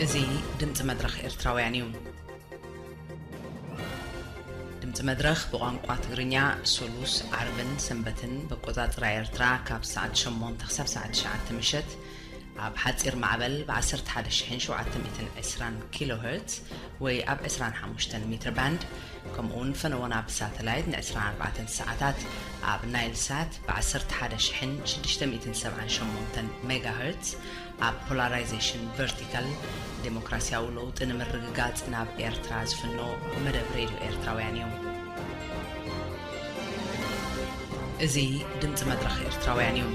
እዚ ድምፂ መድረኽ ኤርትራውያን እዩ። ድምፂ መድረኽ ብቋንቋ ትግርኛ ሱሉስ፣ ዓርብን ሰንበትን በቆፃፅራ ኤርትራ ካብ ሰዓት ሸሞንተ ክሳብ ሰዓት ትሽዓተ ምሸት ኣብ ሓፂር ማዕበል ብ ዓሰርተ ሓደ ሺሕን ሸውዓተ ሚእትን ዕስራን ኪሎ ሄርትዝ ወይ ኣብ ዕስራን ሓሙሽተን ሜትር ባንድ፣ ከምኡውን ፈነወና ብሳተላይት ን ዕስራን ኣርባዕተን ሰዓታት ኣብ ናይል ሳት ብ ዓሰርተ ሓደ ሺሕን ሽዱሽተ ሚእትን ሰብዓን ሸሞንተን ሜጋ ሄርትዝ፣ ኣብ ፖላራይዜሽን ቨርቲካል፣ ዴሞክራሲያዊ ለውጢ ንምርግጋጽ ናብ ኤርትራ ዝፍኖ መደብ ሬድዮ ኤርትራውያን እዩ። እዚ ድምጺ መድረኽ ኤርትራውያን እዩ።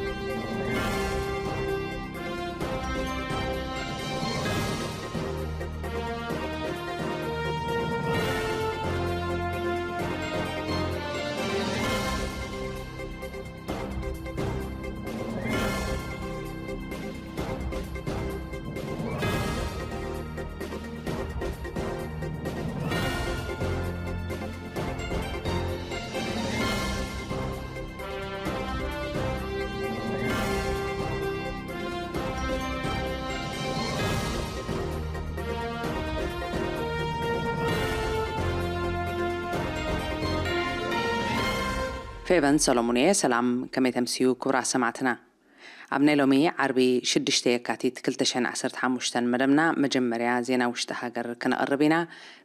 ፌቨን ሰሎሞን እየ። ሰላም፣ ከመይ ተምስዩ ክቡራት ሰማዕትና? ኣብ ናይ ሎሚ ዓርቢ ሽዱሽተ የካቲት ክልተ ሽሕን ዓሰርተ ሓሙሽተን መደብና መጀመርያ ዜና ውሽጢ ሃገር ክነቕርብ ኢና።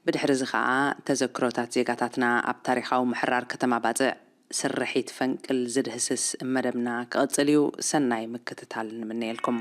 ብድሕሪ እዚ ኸኣ ተዘክሮታት ዜጋታትና ኣብ ታሪኻዊ ምሕራር ከተማ ባጽዕ ስርሒት ፈንቅል ዝድህስስ መደብና ክቕጽል እዩ። ሰናይ ምክትታል ንምነየልኩም።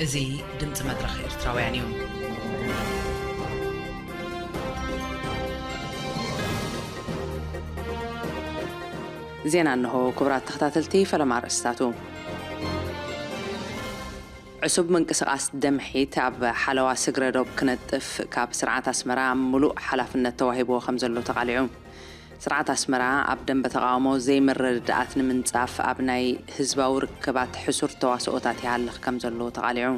እዚ ድምፂ መድረኽ ኤርትራውያን እዩ። ዜና እንሆ። ክቡራት ተኸታተልቲ፣ ፈለማ ኣርእስታቱ። ዕሱብ ምንቅስቓስ ደምሒት ኣብ ሓለዋ ስግረ ዶብ ክነጥፍ ካብ ስርዓት ኣስመራ ምሉእ ሓላፍነት ተዋሂብዎ ከም ዘሎ ተቓሊዑ። ስርዓት ኣስመራ ኣብ ደንበ ተቓውሞ ዘይምርድዳኣት ንምንጻፍ ኣብ ናይ ህዝባዊ ርክባት ሕሱር ተዋስኦታት ይሃልኽ ከም ዘሎ ተቓሊዑ።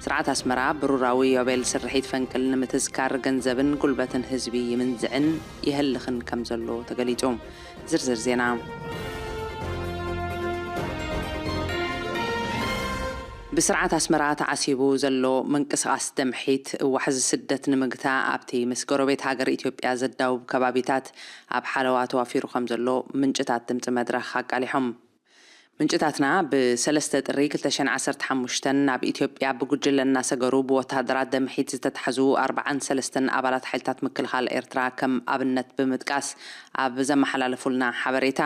ስርዓት ኣስመራ ብሩራዊ ዮቤል ስርሒት ፈንቅል ንምትዝካር ገንዘብን ጉልበትን ህዝቢ ይምንዝዕን ይህልኽን ከም ዘሎ ተገሊጹ። ዝርዝር ዜና። ብስርዓት ኣስመራ ተዓሲቡ ዘሎ ምንቅስቓስ ደምሒት ዋሕዚ ስደት ንምግታእ ኣብቲ ምስ ጎረቤት ሃገር ኢትዮጵያ ዘዳውብ ከባቢታት ኣብ ሓለዋ ተዋፊሩ ከም ዘሎ ምንጭታት ድምፂ መድረኽ ኣቃሊሖም። ምንጭታትና ብ ሰለስተ ጥሪ ክልተ ሽሕን ዓሰርተ ሓሙሽተን ናብ ኢትዮጵያ ብጉጅለ እናሰገሩ ብወተሃደራት ደምሒት ዝተታሕዙ ኣርባዓን ሰለስተን ኣባላት ሓይልታት ምክልኻል ኤርትራ ከም ኣብነት ብምጥቃስ ኣብ ዘመሓላለፉልና ሓበሬታ፣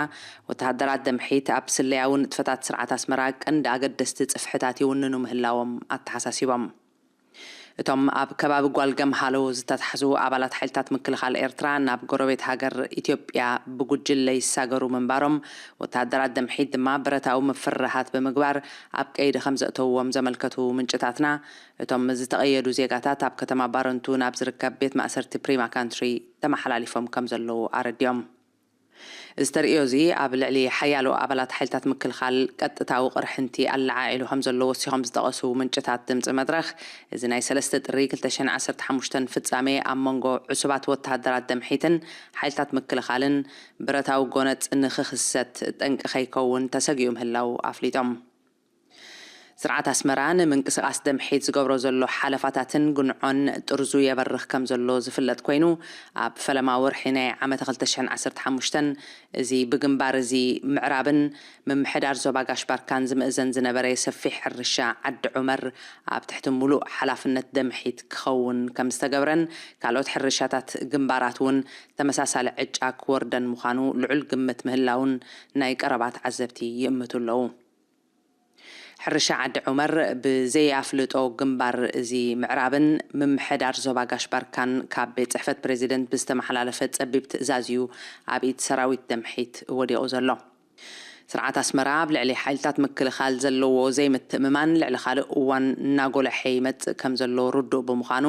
ወተሃደራት ደምሒት ኣብ ስለያዊ ንጥፈታት ስርዓት ኣስመራ ቀንዲ ኣገደስቲ ጽፍሕታት ይውንኑ ምህላዎም ኣተሓሳሲቦም። እቶም ኣብ ከባቢ ጓልገምሃሎ ዝተታሕዙ ኣባላት ሓይልታት ምክልኻል ኤርትራ ናብ ጎረቤት ሃገር ኢትዮጵያ ብጉጅለ ይሳገሩ ምንባሮም፣ ወተሃደራት ደምሒት ድማ ብረታዊ ምፍርራሃት ብምግባር ኣብ ቀይዲ ከም ዘእተውዎም ዘመልከቱ ምንጭታትና፣ እቶም ዝተቐየዱ ዜጋታት ኣብ ከተማ ባረንቱ ናብ ዝርከብ ቤት ማእሰርቲ ፕሪማ ካንትሪ ተመሓላሊፎም ከም ዘለዉ ኣረዲኦም። እዚ ተርእዮ እዚ ኣብ ልዕሊ ሓያሎ ኣባላት ሓይልታት ምክልኻል ቀጥታዊ ቅርሕንቲ ኣለዓዒሉ ከም ዘሎ ወሲኾም ዝጠቐሱ ምንጭታት ድምፂ መድረኽ፣ እዚ ናይ ሰለስተ ጥሪ ክልተ ሽሕን ዓሰርተ ሓሙሽተን ፍጻሜ ኣብ መንጎ ዕሱባት ወተሃደራት ደምሒትን ሓይልታት ምክልኻልን ብረታዊ ጎነጽ ንኽኽሰት ጠንቂ ከይከውን ተሰጊኡ ምህላው ኣፍሊጦም። ስርዓት ኣስመራ ንምንቅስቓስ ደምሒት ዝገብሮ ዘሎ ሓለፋታትን ጉንዖን ጥርዙ የበርኽ ከም ዘሎ ዝፍለጥ ኮይኑ፣ ኣብ ፈለማ ወርሒ ናይ ዓመተ ክልተ ሽሕን ዓሰርተ ሓሙሽተን እዚ ብግንባር እዚ ምዕራብን ምምሕዳር ዞባ ጋሽ ባርካን ዝምእዘን ዝነበረ ሰፊሕ ሕርሻ ዓዲ ዑመር ኣብ ትሕቲ ሙሉእ ሓላፍነት ደምሒት ክኸውን ከም ዝተገብረን፣ ካልኦት ሕርሻታት ግንባራት እውን ተመሳሳሊ ዕጫ ክወርደን ምዃኑ ልዑል ግምት ምህላውን ናይ ቀረባ ተዓዘብቲ ይእምቱ ኣለዉ። ሕርሻ ዓዲ ዑመር ብዘይኣፍልጦ ግንባር እዚ ምዕራብን ምምሕዳር ዞባ ጋሽ ባርካን ካብ ቤት ጽሕፈት ፕሬዚደንት ብዝተመሓላለፈ ጸቢብ ትእዛዝ እዩ ኣብ ኢድ ሰራዊት ደምሒት ወዲቑ ዘሎ። ስርዓት ኣስመራ ኣብ ልዕሊ ሓይልታት ምክልኻል ዘለዎ ዘይምትእምማን ልዕሊ ካልእ እዋን እናጎለሐ ይመጽእ ከም ዘሎ ርዱእ ብምዃኑ፣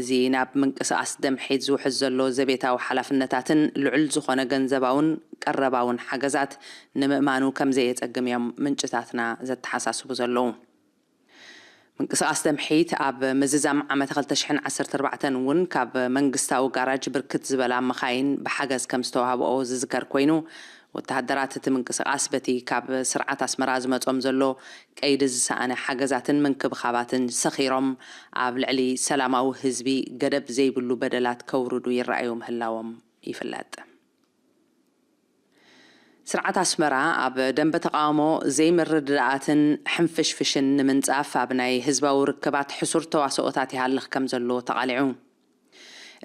እዚ ናብ ምንቅስቓስ ደምሒት ዝውሕዝ ዘሎ ዘቤታዊ ሓላፍነታትን ልዑል ዝኾነ ገንዘባውን ቀረባውን ሓገዛት ንምእማኑ ከም ዘየጸግም እዮም ምንጭታትና ዘተሓሳስቡ ዘለዉ። ምንቅስቓስ ደምሒት ኣብ ምዝዛም ዓመተ ክልተ ሽሕን ዓሰርተ ኣርባዕተን እውን ካብ መንግስታዊ ጋራጅ ብርክት ዝበላ መኻይን ብሓገዝ ከም ዝተዋህብኦ ዝዝከር ኮይኑ፣ ወተሃደራት እቲ ምንቅስቓስ በቲ ካብ ስርዓት ኣስመራ ዝመጾም ዘሎ ቀይዲ ዝሰኣነ ሓገዛትን ምንክብኻባትን ሰኺሮም ኣብ ልዕሊ ሰላማዊ ህዝቢ ገደብ ዘይብሉ በደላት ከውርዱ ይረኣዩ ምህላዎም ይፍለጥ። ስርዓት ኣስመራ ኣብ ደንበ ተቓውሞ ዘይምርድዳኣትን ሕንፍሽፍሽን ንምንጻፍ ኣብ ናይ ህዝባዊ ርክባት ሕሱር ተዋስኦታት ይሃልኽ ከም ዘሎ ተቓሊዑ።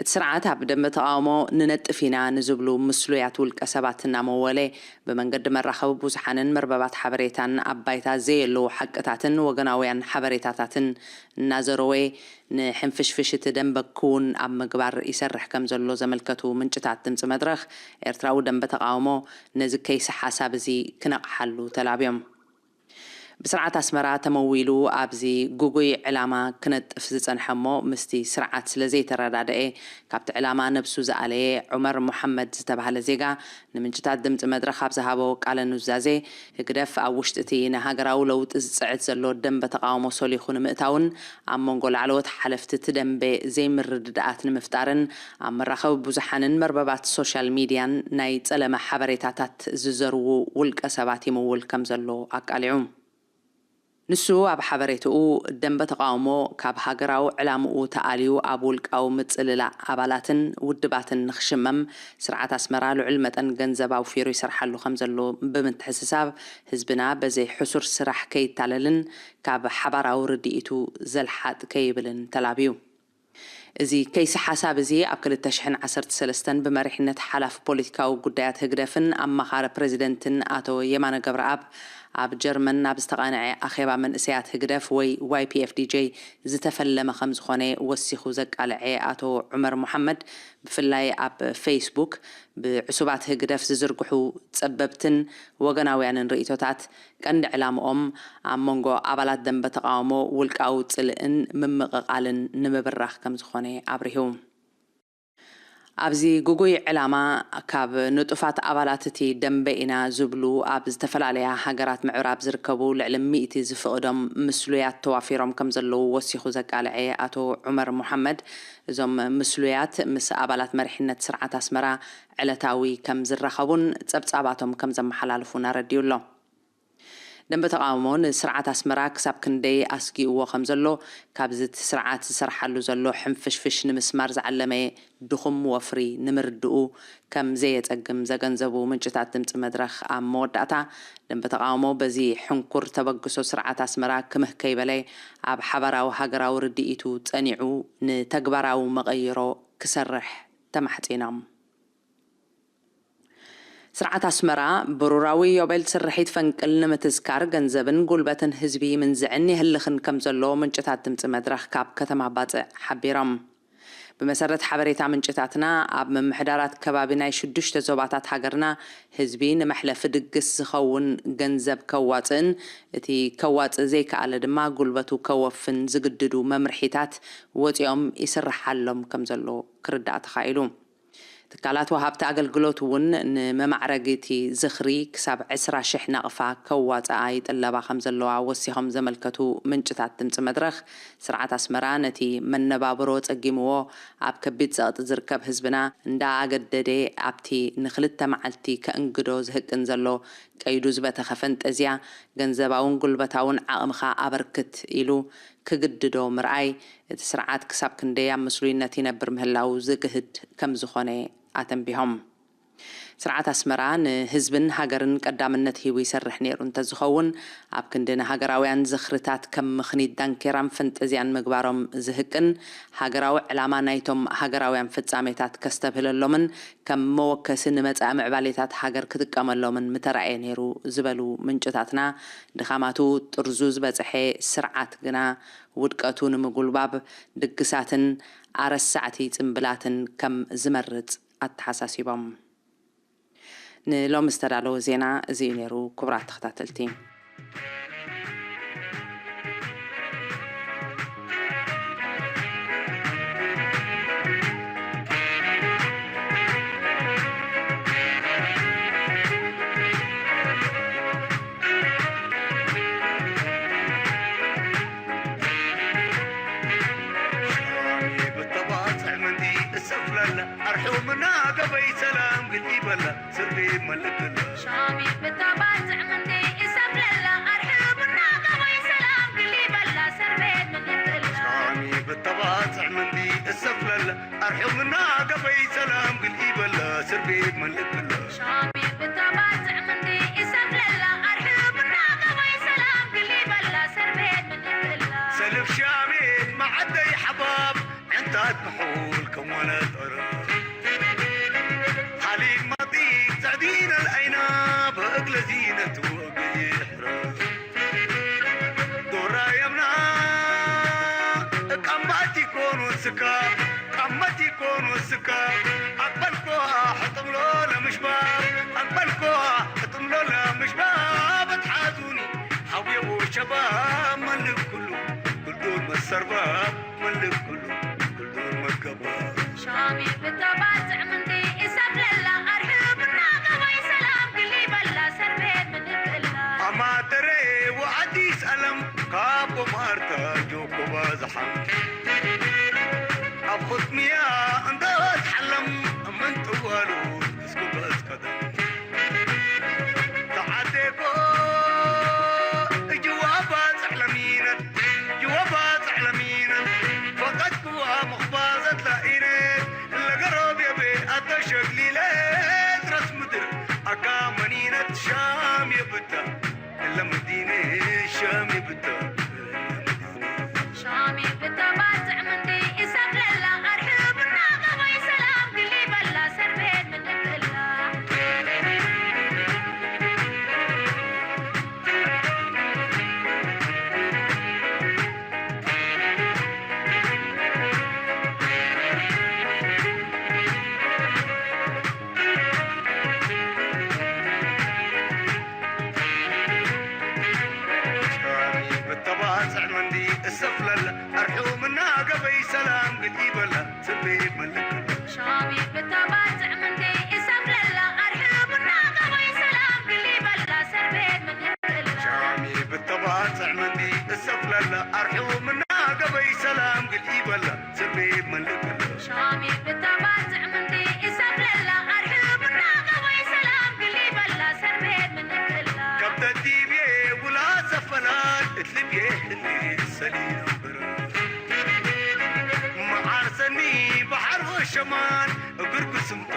እቲ ስርዓት ኣብ ደንበ ተቓውሞ ንነጥፍ ኢና ንዝብሉ ምስሉያት ውልቀ ሰባት እናመወለ ብመንገዲ መራኸቢ ብዙሓንን መርበባት ሓበሬታን ኣብ ባይታ ዘየለዉ ሓቅታትን ወገናውያን ሓበሬታታትን እናዘረወ ንሕንፍሽፍሽ እቲ ደንበ ክውን ኣብ ምግባር ይሰርሕ ከም ዘሎ ዘመልከቱ ምንጭታት ድምፂ መድረኽ፣ ኤርትራዊ ደንበ ተቓውሞ ነዚ ከይሲ ሓሳብ እዚ ክነቕሓሉ ተላብዮም። ብስርዓት ኣስመራ ተመዊሉ ኣብዚ ጉጉይ ዕላማ ክነጥፍ ዝጸንሐ እሞ ምስቲ ስርዓት ስለ ዘይተረዳደኤ ካብቲ ዕላማ ነብሱ ዝኣለየ ዑመር ሙሓመድ ዝተባህለ ዜጋ ንምንጭታት ድምፂ መድረኽ ኣብ ዝሃቦ ቃለ ኑዛዜ፣ ህግደፍ ኣብ ውሽጢ እቲ ንሃገራዊ ለውጢ ዝጽዕት ዘሎ ደንበ ተቓውሞ ሰሊኹ ንምእታውን ኣብ መንጎ ላዕለዎት ሓለፍቲ እቲ ደንበ ዘይምርድዳኣት ንምፍጣርን ኣብ መራኸቢ ብዙሓንን መርበባት ሶሻል ሚድያን ናይ ጸለመ ሓበሬታታት ዝዘርዉ ውልቀ ሰባት ይምውል ከም ዘሎ ኣቃሊዑ። ንሱ ኣብ ሓበሬትኡ፣ ደንበ ተቓውሞ ካብ ሃገራዊ ዕላምኡ ተኣልዩ ኣብ ውልቃዊ ምጽልላእ ኣባላትን ውድባትን ንኽሽመም ስርዓት ኣስመራ ልዑል መጠን ገንዘብ ኣውፊሩ ይሰርሓሉ ከም ዘሎ ብምትሕስሳብ፣ ህዝብና በዘይ ሕሱር ስራሕ ከይታለልን ካብ ሓባራዊ ርድኢቱ ዘልሓጥ ከይብልን ተላብዩ። እዚ ከይሲ ሓሳብ እዚ ኣብ ክልተ ሽሕን ዓሰርተ ሰለስተን ብመሪሕነት ሓላፊ ፖለቲካዊ ጉዳያት ህግደፍን ኣማኻሪ ፕረዚደንትን ኣቶ የማነ ገብረኣብ ኣብ ጀርመን ናብ ዝተቓንዐ ኣኼባ መንእሰያት ህግደፍ ወይ ዋይ ፒ ኤፍ ዲ ጀይ ዝተፈለመ ከም ዝኾነ ወሲኹ ዘቃልዐ ኣቶ ዑመር ሙሓመድ፣ ብፍላይ ኣብ ፌስቡክ ብዕሱባት ህግደፍ ዝዝርግሑ ጸበብትን ወገናውያንን ርእይቶታት ቀንዲ ዕላምኦም ኣብ መንጎ ኣባላት ደንበ ተቓውሞ ውልቃዊ ጽልእን ምምቕቓልን ንምብራኽ ከም ዝኾነ ኣብሪሁ። ኣብዚ ግጉይ ዕላማ፣ ካብ ንጡፋት ኣባላት እቲ ደንበ ኢና ዝብሉ ኣብ ዝተፈላለያ ሃገራት ምዕራብ ዝርከቡ ልዕሊ ሚእቲ ዝፍቕዶም ምስሉያት ተዋፊሮም ከም ዘለዉ ወሲኹ ዘቃልዐ ኣቶ ዑመር ሙሓመድ፣ እዞም ምስሉያት ምስ ኣባላት መሪሕነት ስርዓት ኣስመራ ዕለታዊ ከም ዝራኸቡን ጸብጻባቶም ከም ዘመሓላልፉን ኣረዲኡ ኣሎ። ደንበ ተቓውሞ ንስርዓት ኣስመራ ክሳብ ክንደይ ኣስጊእዎ ከም ዘሎ፣ ካብዚ እቲ ስርዓት ዝሰርሓሉ ዘሎ ሕንፍሽፍሽ ንምስማር ዝዓለመ ድኹም ወፍሪ ንምርድኡ ከም ዘየጸግም ዘገንዘቡ ምንጭታት ድምጺ መድረኽ፣ ኣብ መወዳእታ፣ ደንበ ተቓውሞ በዚ ሕንኩር ተበግሶ ስርዓት ኣስመራ ክምህ ከይበለ፣ ኣብ ሓባራዊ ሃገራዊ ርድኢቱ ጸኒዑ ንተግባራዊ መቐይሮ ክሰርሕ ተማሕጺኖም። ስርዓት ኣስመራ፣ ብሩራዊ ዮቤል ስርሒት ፈንቅል ንምትዝካር ገንዘብን ጉልበትን ህዝቢ ይምንዝዕን የህልኽን ከም ዘሎ ምንጭታት ድምጺ መድረኽ ካብ ከተማ ባጽዕ ሓቢሮም። ብመሰረት ሓበሬታ ምንጭታትና፣ ኣብ ምምሕዳራት ከባቢ ናይ ሽዱሽተ ዞባታት ሃገርና ህዝቢ ንመሕለፊ ድግስ ዝኸውን ገንዘብ ከዋጽእን፣ እቲ ከዋጽእ ዘይከኣለ ድማ ጉልበቱ ከወፍን ዝግድዱ መምርሒታት ወጺኦም ይስርሓሎም ከም ዘሎ ክርዳእ ተኻኢሉ። ትካላት ወሃብቲ ኣገልግሎት እውን ንመማዕረጊ እቲ ዝኽሪ ክሳብ ዕስራ ሽሕ ናቕፋ ከዋፅኣ ይጥለባ ከም ዘለዋ ወሲኾም ዘመልከቱ ምንጭታት ድምፂ መድረኽ፣ ስርዓት ኣስመራ ነቲ መነባብሮ ፀጊምዎ ኣብ ከቢድ ፀቕጢ ዝርከብ ህዝብና እንዳኣገደደ ኣብቲ ንክልተ መዓልቲ ከእንግዶ ዝህቅን ዘሎ ቀይዱ ዝበተኸ ፈንጠዝያ ገንዘባውን ጉልበታውን ዓቕምኻ ኣበርክት ኢሉ ክግድዶ ምርኣይ፣ እቲ ስርዓት ክሳብ ክንደይ ኣብ ምስሉይነት ይነብር ምህላዉ ዝግህድ ከም ዝኾነ ኣተንቢሆም። ስርዓት ኣስመራ ንህዝብን ሃገርን ቀዳምነት ሂቡ ይሰርሕ ነይሩ እንተዝኸውን፣ ኣብ ክንዲ ንሃገራውያን ዝኽርታት ከም ምኽኒት ዳንኬራን ፈንጠዝያን ምግባሮም ዝህቅን፣ ሃገራዊ ዕላማ ናይቶም ሃገራውያን ፍጻሜታት ከስተብህለሎምን ከም መወከሲ ንመጻኢ ምዕባሌታት ሃገር ክጥቀመሎምን ምተራእየ ነይሩ ዝበሉ ምንጭታትና፣ ድኻማቱ ጥርዙ ዝበጽሐ ስርዓት ግና ውድቀቱ ንምጉልባብ ድግሳትን ኣረሳዕቲ ጽምብላትን ከም ዝመርጽ ኣተሓሳሲቦም። ንሎሚ ዝተዳለወ ዜና እዚ እዩ ነይሩ። ክቡራት ተኸታተልቲ፣ ሻሚ ብተባጽዕ ምንዲ እሰፍለለ ኣርሑምና ገበይ ሰላም ግል ይበለ ስርቤ መልክለ። ሻሚ ብተባጽዕ ምንዲ እሰፍለለ ኣርሑምና ገበይ ሰላም ግል ይበለ ስርቤ መልክለ። ሻሚ ብተባጽዕ ምንዲ እሰፍለለ ኣርሑምና ገበይ ሰላም ግል ይበለ ስርቤ መልክለ። ሻሚ ብተባጽዕ ምንዲ እሰፍለለ ኣርሑምና ገበይ ሰላም ግል ይበለ ስርቤ መልክለ። ሰልፍ ሻሜት መዓደይ ሓባብ ዕንታት ምሑል ከም ወለጠረ ሓሊብ ማጢ ጸዕዲነ ልኣይና ብእግለ ዚነት ወግይሕረ ዶራ የምና ቃማት ይኮኑ ስካ ቃማት ይኮኑ ስካ ኣቅበልኮ ሕጥምሎ ለምሽባ ኣቅበልኮ ሕጥምሎ ለምሽባ በትሓዙኒ ሓውየዎ ሸባ መልክ ኩሉ ግልዱል መሰርባ መልክ ኩሉ ግልዱል መገባ ሻሚ ብተባጽዕ ምንዲ እሰፍለላ ኣርሕብና ገባይ ሰላም ግሊ በላ ሰርቤ ምንክላ ኣማተረ ወኣዲስ ኣለም ካቦ ማርታ ጆኮባ ዝሓም ኣብ ኹትምያ እንተ ዝሓለም ምንጥዋሉ እስኩበስ ቀደም ተዓዴኮ እጅዋ ባጽዕ ለሚነት እጅዋ ባጽዕ ለሚነት ፈቀድኩዋ ምኽባዘት ላኢነት ለገሮብ የቤ ኣቶ ሸግሊለ ትረስ ምድር ኣካ መኒነት ሻም የብታ ለመዲነ ሻም የብታ ሻሚ ብተባጽዕ ምንዲ እሰብለላ ኣርሕብና ገባይ ሰላም ግሊ በላ ሰርቤት ምንክላ ይበላ ስርቤት መልክላ። ሻሚ ብተባጽዕ ምንዲ እሰፍለላ ኣርሕቡና ገባይ ሰላም ግሊ በላ ስርቤት መልክላ። ሻሚ ብተባጽዕ ምንዲ እሰፍለላ ኣርሕቡና ገባይ ሰላም ግሊ በላ ስርቤት መልክላ። ሻሚ ብተባጽዕ ምንዲ እሰፍለላ ኣርሕቡና ገባይ ሰላም ግሊ በላ ስርቤት መልክላ። ከብተት ዲብየ ውላ ሰፈላል እትልብየ ህሊ ሰሊና በራ። መዓር ሰኒ ባሕር ወሸማን እግር ክስምታ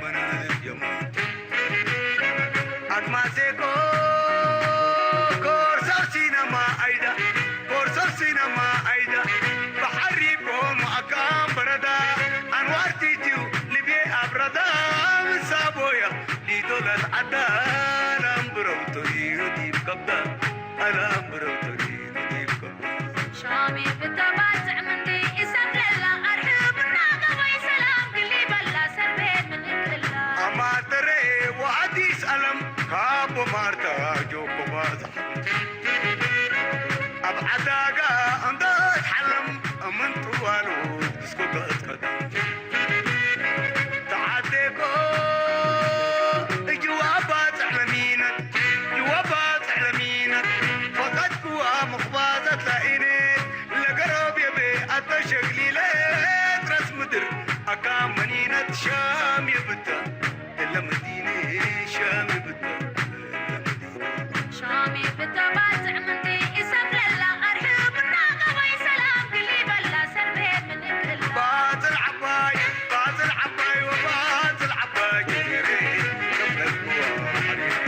መናት የማን። ኣድማሴ ኮርሰር ሲነማ ኣይዳ ኮርሰር ሲነማ ኣይዳ። ባሕሪ ቦም ኣካም በረዳ ኣንዋር ቲቲዩ ልቤ ኣብረዳ። ምሳቦያ ሊዶላት ዓዳ ኣላምብረውቶ ይዲብ ከብዳ ኣላምብረውቶ ይዲብ ከብዳ። ሻሚ ብተባጽዕ ምንዲ እሰፍለላ ኣርሕቡና ገባይ ሰላም ግሊ በላ ሰርቤት ምንክላ። ኣማተረ ወኣዲስ ኣለም ካቦ ማርታ ጆኮባ ዝሓ። ኣብ ዓዳጋ እንዳትሓለም እምንጥዋሉ ድስኮ ገጽ ቀደም። ተዓዴኮ እጅዋ ባጽዕ ለሚነት እጅዋ ባጽዕ ለሚነት ፈቀድኩዋ ምኽባዘት ላኢነት ለገረብ የቤ ኣተሸግሊለ ጥረስ ምድር ኣካ መኒነት ሻም የብታ እለ መዲነ ሻም የብታ እለ መዲነ። ሻሚ ብተባጽዕ ምንዲ እሰፍለላ ኣርሕቡና ገባይ ሰላም ግሊ በላ ሰርቤት ምንክላ። ባጽዕ ዓባይ ባጽዕ ዓባይ ወባጽዕ ዓባይ ጀሬ ከብለልዋ ሓሪሬ።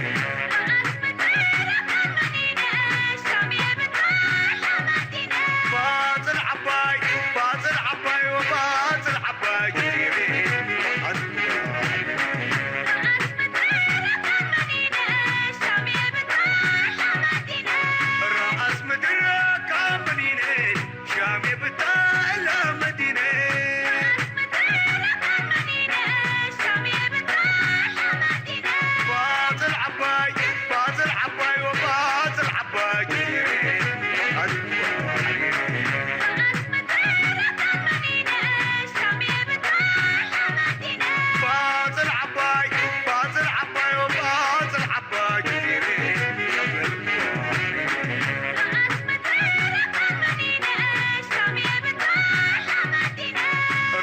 ባጽዕ ዓባይ ባጽዕ ዓባይ ወባጽዕ ዓባይ ጀሬ። ራኣስ ምድር ካብ መዲነ ሻም የብታ እላ መዲነ። ባጽዕ ዓባይ ባጽዕ ዓባይ ወባጽዕ ዓባይ ጀሬ። ባጽዕ ዓባይ ባጽዕ ዓባይ ወባጽዕ ዓባይ ጀሬ።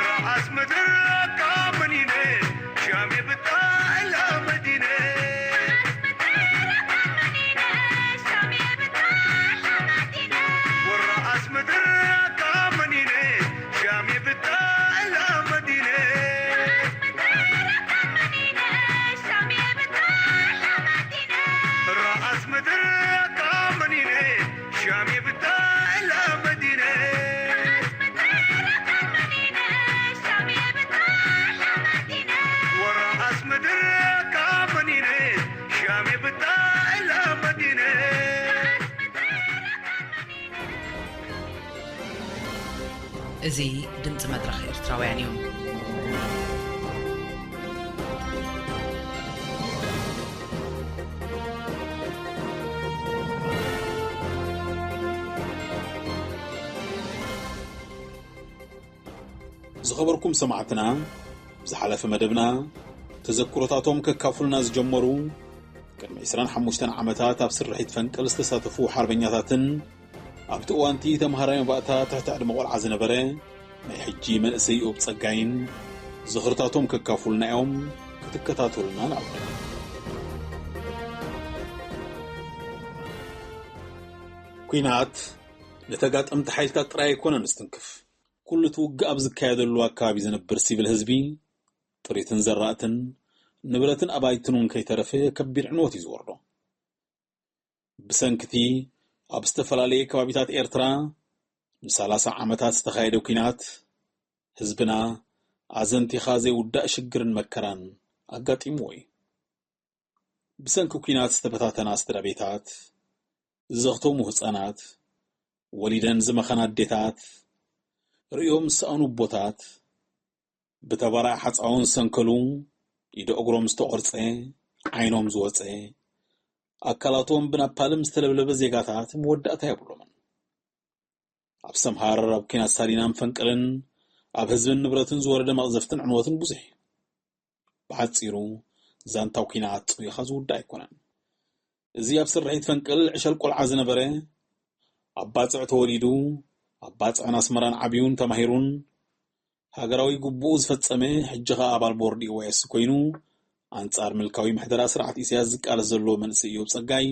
ራኣስ ምድር ካብ መዲነ ሻም የብታ እላ መዲነ። ወራኣስ ምድር ካብ መዲነ ሻም የብታ እላ መዲነ። ራኣስ ምድር ካብ መዲነ ሻም የብታ እላ መዲነ። ወራኣስ ምድር ካብ መዲነ ሻም የብታ እላ መዲነ። እዚ ድምጺ መድረኽ ኤርትራውያን እዩ። ዝኸበርኩም ሰማዕትና፣ ዝሓለፈ መደብና ተዘክሮታቶም ከካፍሉና ዝጀመሩ፣ ቅድሚ ዕስራን ሓሙሽተን ዓመታት ኣብ ስርሒት ፈንቅል ዝተሳተፉ ሓርበኛታትን ኣብቲ እዋንቲ ተምሃራይ መባእታ ትሕቲ ዕድመ ቆልዓ ዝነበረ ናይ ሕጂ መንእሰይ ዮብ ጸጋይን ዝኽርታቶም ከካፍሉና እዮም። ክትከታተሉና ንዕድም። ኲናት ንተጋጠምቲ ሓይልታት ጥራይ ኣይኮነን ዝትንክፍ። ኩሉ እቲ ውግእ ኣብ ዝካየደሉ ኣከባቢ ዝነብር ሲቪል ህዝቢ፣ ጥሪትን ዘራእትን፣ ንብረትን ኣባይትን እውን ከይተረፈ ከቢድ ዕንወት እዩ ዝወርዶ። ብሰንኪ እቲ ኣብ ዝተፈላለየ ከባቢታት ኤርትራ ንሰላሳ ዓመታት ዝተኻየደ ኲናት፣ ህዝብና ኣዘንቲኻ ዘይውዳእ ሽግርን መከራን ኣጋጢምዎ እዩ። ብሰንኪ ኲናት ዝተበታተና ስድራ ቤታት፣ ዝዘኽተሙ ህጻናት፣ ወሊደን ዝመኸና ኣዴታት፣ ርእዮም ዝሰኣኑ ኣቦታት፣ ብተባራዕ ሓጻውን ሰንከሉ ኢደ እግሮም ዝተቖርጸ፣ ዓይኖም ዝወጸ፣ ኣካላቶም ብናፓልም ዝተለብለበ ዜጋታት መወዳእታ የብሎምን። ኣብ ሰምሃር ኣብ ኲናት ሳሊናን ፈንቅልን ኣብ ህዝብን ንብረትን ዝወረደ መቕዘፍትን ዕንወትን ብዙሕ እዩ። ብሓጺሩ፣ ዛንታው ኲናት ጽዊኻ ዝውዳእ ኣይኮነን። እዚ ኣብ ስርሒት ፈንቅል ዕሸል ቆልዓ ዝነበረ፣ ኣብ ባጽዕ ተወሊዱ፣ ኣብ ባጽዕን ኣስመራን ዓብዩን ተማሂሩን፣ ሃገራዊ ግቡኡ ዝፈጸመ፣ ሕጂ ኸኣ ኣባል ቦርድ ዩ ኤስ ኮይኑ፣ ኣንጻር ምልካዊ ምሕደራ ስርዓት ኢሳያስ ዝቃለስ ዘሎ መንእሰይ እዮብ ጸጋይ፣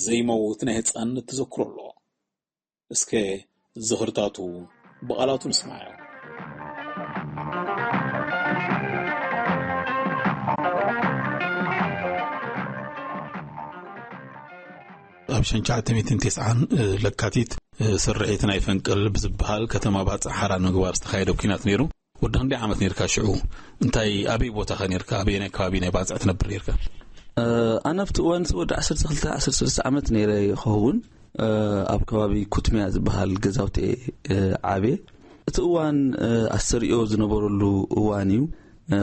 ዘይመውት ናይ ህጻንነት ተዘክሮ ኣሎ። እስከ ዝኽርታቱ ብቓላቱ ንስማዖ። ኣብ ሸንቻ ዓተሚትን ተስዓን ለካቲት፣ ስርሒት ናይ ፈንቅል ብዝበሃል ከተማ ባጽዕ ሓራ ንምግባር ዝተኻየደ ኲናት ነይሩ። ወዲ ክንደይ ዓመት ነርካ ሽዑ? እንታይ፣ ኣበይ ቦታ ኸ ነርካ? ኣበየናይ ከባቢ ናይ ባጽዕ ትነብር ነርካ? ኣነ ኣብቲ እዋን ወዲ ዓሰርተ ክልተ ዓሰርተ ሰለስተ ዓመት ነይረ ይኸውን። ኣብ ከባቢ ኩትሚያ ዝበሃል ገዛውቲ ዓብየ። እቲ እዋን ኣስተርእዮ ዝነበረሉ እዋን እዩ።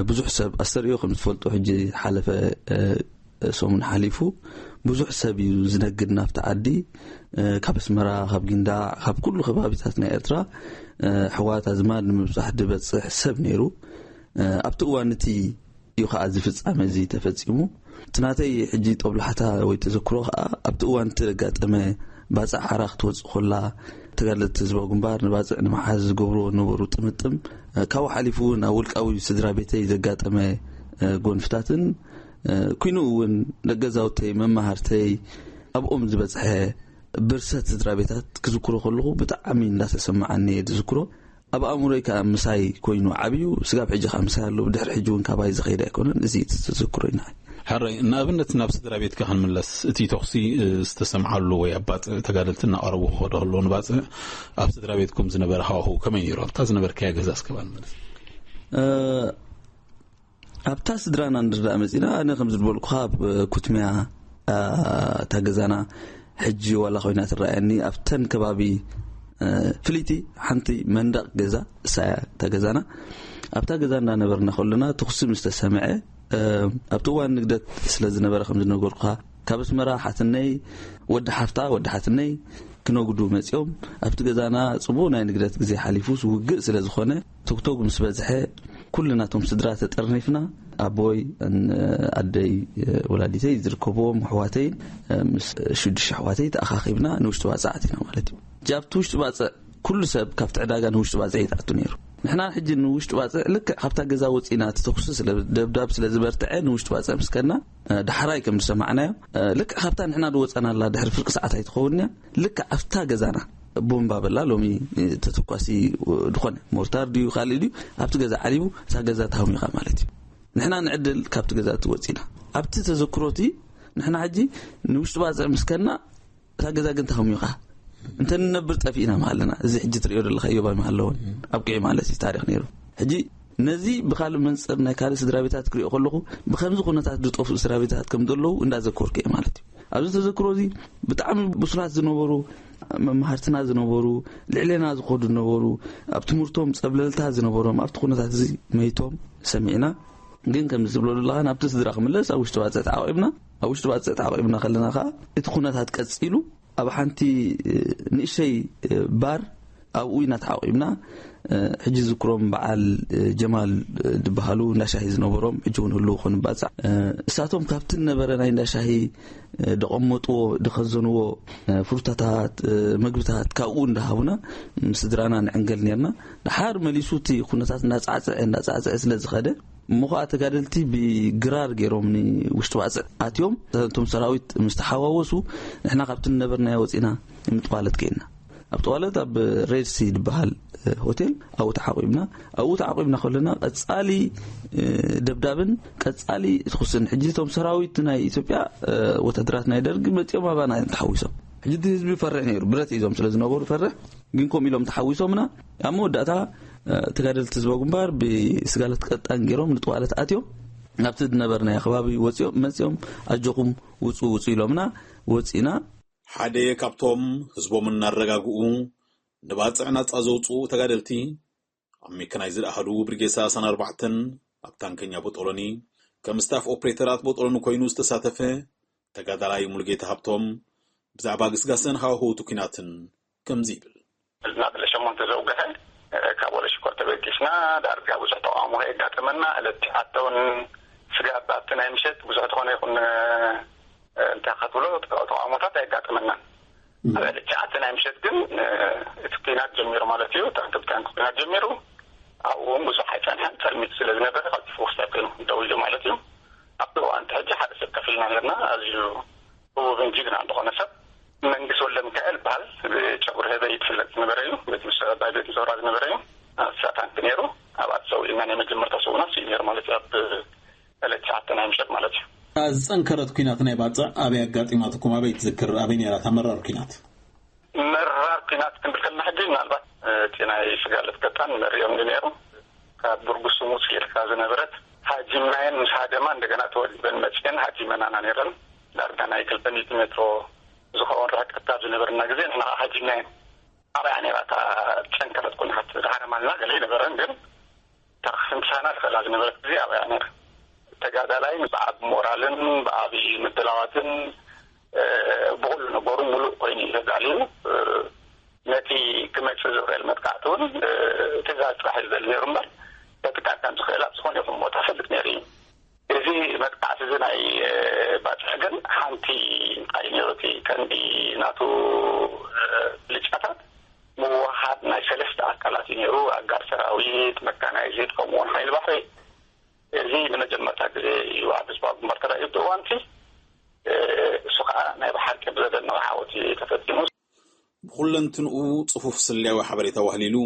ብዙሕ ሰብ ኣስተርእዮ ከም ዝፈልጦ ሕጂ ሓለፈ ሰሙን ሓሊፉ ብዙሕ ሰብ እዩ ዝነግድ ናብቲ ዓዲ። ካብ ኣስመራ፣ ካብ ጊንዳዕ፣ ካብ ኩሉ ከባቢታት ናይ ኤርትራ ኣሕዋት ኣዝማድ ንምብጻሕ ዝበጽሕ ሰብ ነይሩ። ኣብቲ እዋን እቲ እዩ ከኣ እዚ ፍጻመ እዚ ተፈጺሙ። እቲ ናተይ ሕጂ ጦብላሕታ ወይ ተዘክሮ ከኣ ኣብቲ እዋን እቲ ዘጋጠመ ባጽዕ ሓራ ክትወጽእ ኮላ ተጋደልቲ ህዝባዊ ግንባር ንባጽዕ ንምሓዝ ዝገብርዎ ዝነበሩ ጥምጥም ካብኡ ሓሊፉ እውን ኣብ ውልቃዊ ስድራ ቤተይ ዘጋጠመ ጎንፍታትን ኩይኑ እውን ደገዛውተይ መማሃርተይ ኣብኦም ዝበጽሐ ብርሰት ስድራ ቤታት ክዝክሮ ከለኹ ብጣዕሚ እንዳተሰማዓኒ እየ ዝዝክሮ። ኣብ ኣእምሮይ ከኣ ምሳይ ኮይኑ ዓብዩ፣ ስጋብ ሕጂ ከኣ ምሳይ ኣሎ። ብድሕሪ ሕጂ እውን ካባይ ዝኸይድ ኣይኮነን። እዚ ተዘክሮይ ንዓይ። ሕራይ፣ ንኣብነት ናብ ስድራ ቤትካ ክንምለስ፣ እቲ ተኹሲ ዝተሰምዓሉ ወይ ኣብ ባጽዕ ተጋደልቲ እናቐረቡ ክኸዱ ከለዉ ንባጽዕ ኣብ ስድራ ቤትኩም ዝነበረ ሃዋህው ከመይ ነይሩ? ኣብታ ዝነበርካያ ገዛ እስከ ባል መለስ። ኣብታ ስድራና እንድርዳእ መጺና፣ ኣነ ከም ዝበልኩኻ ኣብ ኩትሚያ እታ ገዛና ሕጂ ዋላ ኮይና ትረኣየኒ ኣብተን ከባቢ ፍልይቲ ሓንቲ መንደቕ ገዛ እሳያ እታ ገዛና ኣብታ ገዛ እንዳነበርና ከለና ተኹሲ ምስ ተሰምዐ ኣብቲ እዋን ንግደት ስለ ዝነበረ ከም ዝነገርኩኻ ካብ ኣስመራ ሓትነይ ወዲ ሓፍታ ወዲ ሓትነይ ክነጉዱ መጺኦም ኣብቲ ገዛና ጽቡቕ ናይ ንግደት ግዜ ሓሊፉ ውግእ ስለ ዝኾነ ቶግቶግ ምስ በዝሐ ኩልና ቶም ስድራ ተጠርኒፍና ኣቦይ ኣደይ ወላዲተይ ዝርከብዎም ኣሕዋተይ ምስ ሽዱሽተ ኣሕዋተይ ተኣኻኺብና ንውሽጢ ባጽዕ ኣቲና ማለት እዩ። ኣብቲ ውሽጢ ባጽዕ ኩሉ ሰብ ካብቲ ዕዳጋ ንውሽጢ ባጽዕ ይትኣቱ ነይሩ። ንሕና ሕጂ ንውሽጢ ባጽዕ ልክዕ ካብታ ገዛ ወጺና እቲ ተኹሲ ስለ ደብዳብ ስለ ዝበርትዐ ንውሽጢ ባጽዕ ምስ ከድና ዳሕራይ ከም ዝሰማዕናዮ ልክዕ ካብታ ንሕና ዝወጸናላ ድሕሪ ፍርቂ ሰዓት ኣይትኸውን እያ ልክዕ ኣብታ ገዛና ቦምባ በላ ሎሚ ተተኳሲ ዝኾነ ሞርታር ድዩ ካልእ ድዩ ኣብቲ ገዛ ዓሊቡ እታ ገዛ ተሃሚኻ ማለት እዩ። ንሕና ንዕድል ካብቲ ገዛ እቲ ወጺና ኣብቲ ተዘክሮቲ ንሕና ሕጂ ንውሽጢ ባጽዕ ምስ ከድና እታ ገዛ ግን ተሃሚኻ እንተ ንነብር ጠፊእና መሃለና እዚ ሕጂ ትሪኦ ዘለኻ እዮባይ መሃለውን ኣብቂዑ ማለት እዩ ታሪኽ ነይሩ። ሕጂ ነዚ ብካልእ መንፅር ናይ ካልእ ስድራ ቤታት ክሪኦ ከለኹ ብከምዚ ኩነታት ዝጠፍኡ ስድራ ቤታት ከም ዘለዉ እንዳዘከርኩ እየ ማለት እዩ። ኣብዚ ተዘክሮ እዚ ብጣዕሚ ብሱላት ዝነበሩ መማህርትና ዝነበሩ ልዕሌና ዝኸዱ ዝነበሩ ኣብ ትምህርቶም ፀብለልታ ዝነበሮም ኣብቲ ኩነታት እዚ መይቶም ሰሚዕና ግን ከም ዝብሎ ዘለኻ ናብቲ ስድራ ክምለስ ኣብ ውሽጢ ባፅዕ ተዓቂብና ኣብ ውሽጢ ባፅዕ ተዓቂብና ከለና ከዓ እቲ ኩነታት ቀፂሉ ኣብ ሓንቲ ንእሸይ ባር ኣብኡ ኢና ተዓቂብና። ሕጂ ዝክሮም በዓል ጀማል ዝበሃሉ እንዳሻሂ ዝነበሮም ሕጂ እውን ህልው ኮኑ ባፅዕ እሳቶም ካብቲ ነበረ ናይ እንዳሻሂ ደቐመጥዎ ደኸዘንዎ ፍሩታታት መግብታት ካብኡ እንዳሃቡና ምስ ስድራና ንዕንገል ነርና። ድሓር መሊሱ እቲ ኩነታት እንዳፃዕፀዐ እንዳፃዕፀዐ ስለ ዝኸደ እሞ ኸዓ ተጋደልቲ ብግራር ገይሮም ንውሽጢ ባፅዕ ኣትዮም እቶም ሰራዊት ምስ ተሓዋወሱ ንሕና ካብቲ ንነበርናዮ ወፂና ምጥዋለት ከይና ኣብ ጠዋለት ኣብ ሬድሲ ዝበሃል ሆቴል ኣብኡ ተዓቂብና ኣብኡ ተዓቂብና ከለና ቀፃሊ ደብዳብን ቀፃሊ ትኩስን ሕጂ እቶም ሰራዊት ናይ ኢትዮጵያ ወታደራት ናይ ደርግ መፂኦም ኣባና እዮም ተሓዊሶም ሕጂ እቲ ህዝቢ ፈርሕ ነይሩ ብረት ሒዞም ስለ ዝነበሩ ፈርሕ ግን ከምኡ ኢሎም ተሓዊሶምና ኣብ መወዳእታ ተጋደልቲ ህዝባዊ ግንባር ብስጋለት ቀጣን ገይሮም ንጥዋለት ኣትዮም ናብቲ ዝነበርናዮ ከባቢ ወፂኦም መፂኦም ኣጆኹም ውፁ ውፁ ኢሎምና ወፂና ሓደ ካብቶም ህዝቦም እናረጋግኡ ንባፅዕ ናፃ ዘውፅኡ ተጋደልቲ ኣብ ሜካናይዝድ ኣሃዱ ብርጌድ ሰላሳን ኣርባዕተን ኣብ ታንከኛ ቦጦሎኒ ከም ስታፍ ኦፕሬተራት ቦጦሎኒ ኮይኑ ዝተሳተፈ ተጋዳላይ ሙሉጌታ ሃብቶም ብዛዕባ ግስጋሰን ሃዋህውቲ ኲናትን ከምዚ ይብል። ናብ ለሸሞንተ ዘውገሐ ካብ ወለ ሽኮር ተበጊስና ዳርጋ ብዙሕ ተቃውሞ ከየጋጠመና ዕለት ትሽዓተ እውን ስጋብ ኣብቲ ናይ ምሸት ብዙሕ ዝኾነ ይኹን እንታይ ክትብሎ ተቃውሞታት ኣየጋጠመናን። ኣብ ዕለት ትሽዓተ ናይ ምሸት ግን እቲ ኩናት ጀሚሩ ማለት እዩ። ታንክብታንክ ኩናት ጀሚሩ። ኣብኡ እውን ብዙሕ ኣይፀንሐን፣ ፀልሚት ስለ ዝነበረ ቀልጢፉ ክስታይ ኮይኑ ደው ኢሉ ማለት እዩ። ኣብቲ እዋን ሕጂ ሓደ ሰብ ከፊልና ነርና። ኣዝዩ ህቡብን ጅግና ዝኾነ ሰብ መንግስት ወልደ ሚካኤል ይበሃል። ብጨጉሪ ህበይ ትፍለጥ ዝነበረ እዩ። ቤት ምስ ኣባይ ቤት ምስወራ ዝነበረ እዩ። ኣሳታንቲ ነይሩ። ኣብኣ ተሰዊእና ናይ መጀመርታ ሰውና ስዩ ነይሩ ማለት እዩ። ኣብ ዕለት ትሽዓተ ናይ ምሸት ማለት እዩ። ዝጸንከረት ኲናት ናይ ባጽዕ ኣበይ ኣጋጢማትኩም? ኣበይ ትዝክር? ኣበይ ነይራ እታ መራር ኲናት? መራር ኲናት ክንብል ከለና ሕጂ ምናልባት እቲ ናይ ስጋለት ቀጣን መሪኦም ነይሩ። ካብ ብርጉስሙ ስኢርካ ዝነበረት ሃጂምናየን ምስ ሃደማ እንደገና ተወዲበን መፅየን ሃጂመናና ነይረን። ዳርጋ ናይ ክልተ ሚእቲ ሜትሮ ዝኸውን ርሕቀት ካብ ዝነበርና ግዜ ንሕና ከዓ ሃጂምናየን ኣብያ ነይራ እታ ጨንከረት ኩናት ዝሃረማልና ገለ ይነበረን ግን ተኽስንሳና ዝኽእላ ዝነበረት ግዜ ኣብያ ነይራ። ተጋዳላይ ብዓብ ሞራልን ብዓብ ምድላዋትን ብኩሉ ነገሩ ሙሉእ ኮይኑ እዩ ተዳልዩ። ነቲ ክመፅእ ዝኽእል መጥቃዕቲ እውን ትእዛዝ ጥራሕ እዩ ዘል ነይሩ እምበር ተጥቃዕ ከም ዝኽእል ኣብ ዝኾነ ይኹን ቦታ ፈልጥ ነይሩ እዩ። እዚ መጥቃዕቲ እዚ ናይ ባፅዕ ግን ሓንቲ እንታይ ነይሩ እቲ ቀንዲ ናቱ ብልጫታት ምውሃድ ናይ ሰለስተ ኣካላት እዩ ነይሩ። ኣጋር ሰራዊት፣ መካናይዝድ ከምኡውን ሓይሊ ባሕሪ። እዚ ንመጀመርታ ግዜ እዩ ኣብ ህዝባዊ ግንባር ተራእዩ እቲ እዋንቲ። እሱ ከዓ ናይ ብሓቂ ብዘደነቐ ዓወት እዩ ተፈፂሙ። ብኩለንትንኡ ጽፉፍ ስለያዊ ሓበሬታ ዋህሊሉ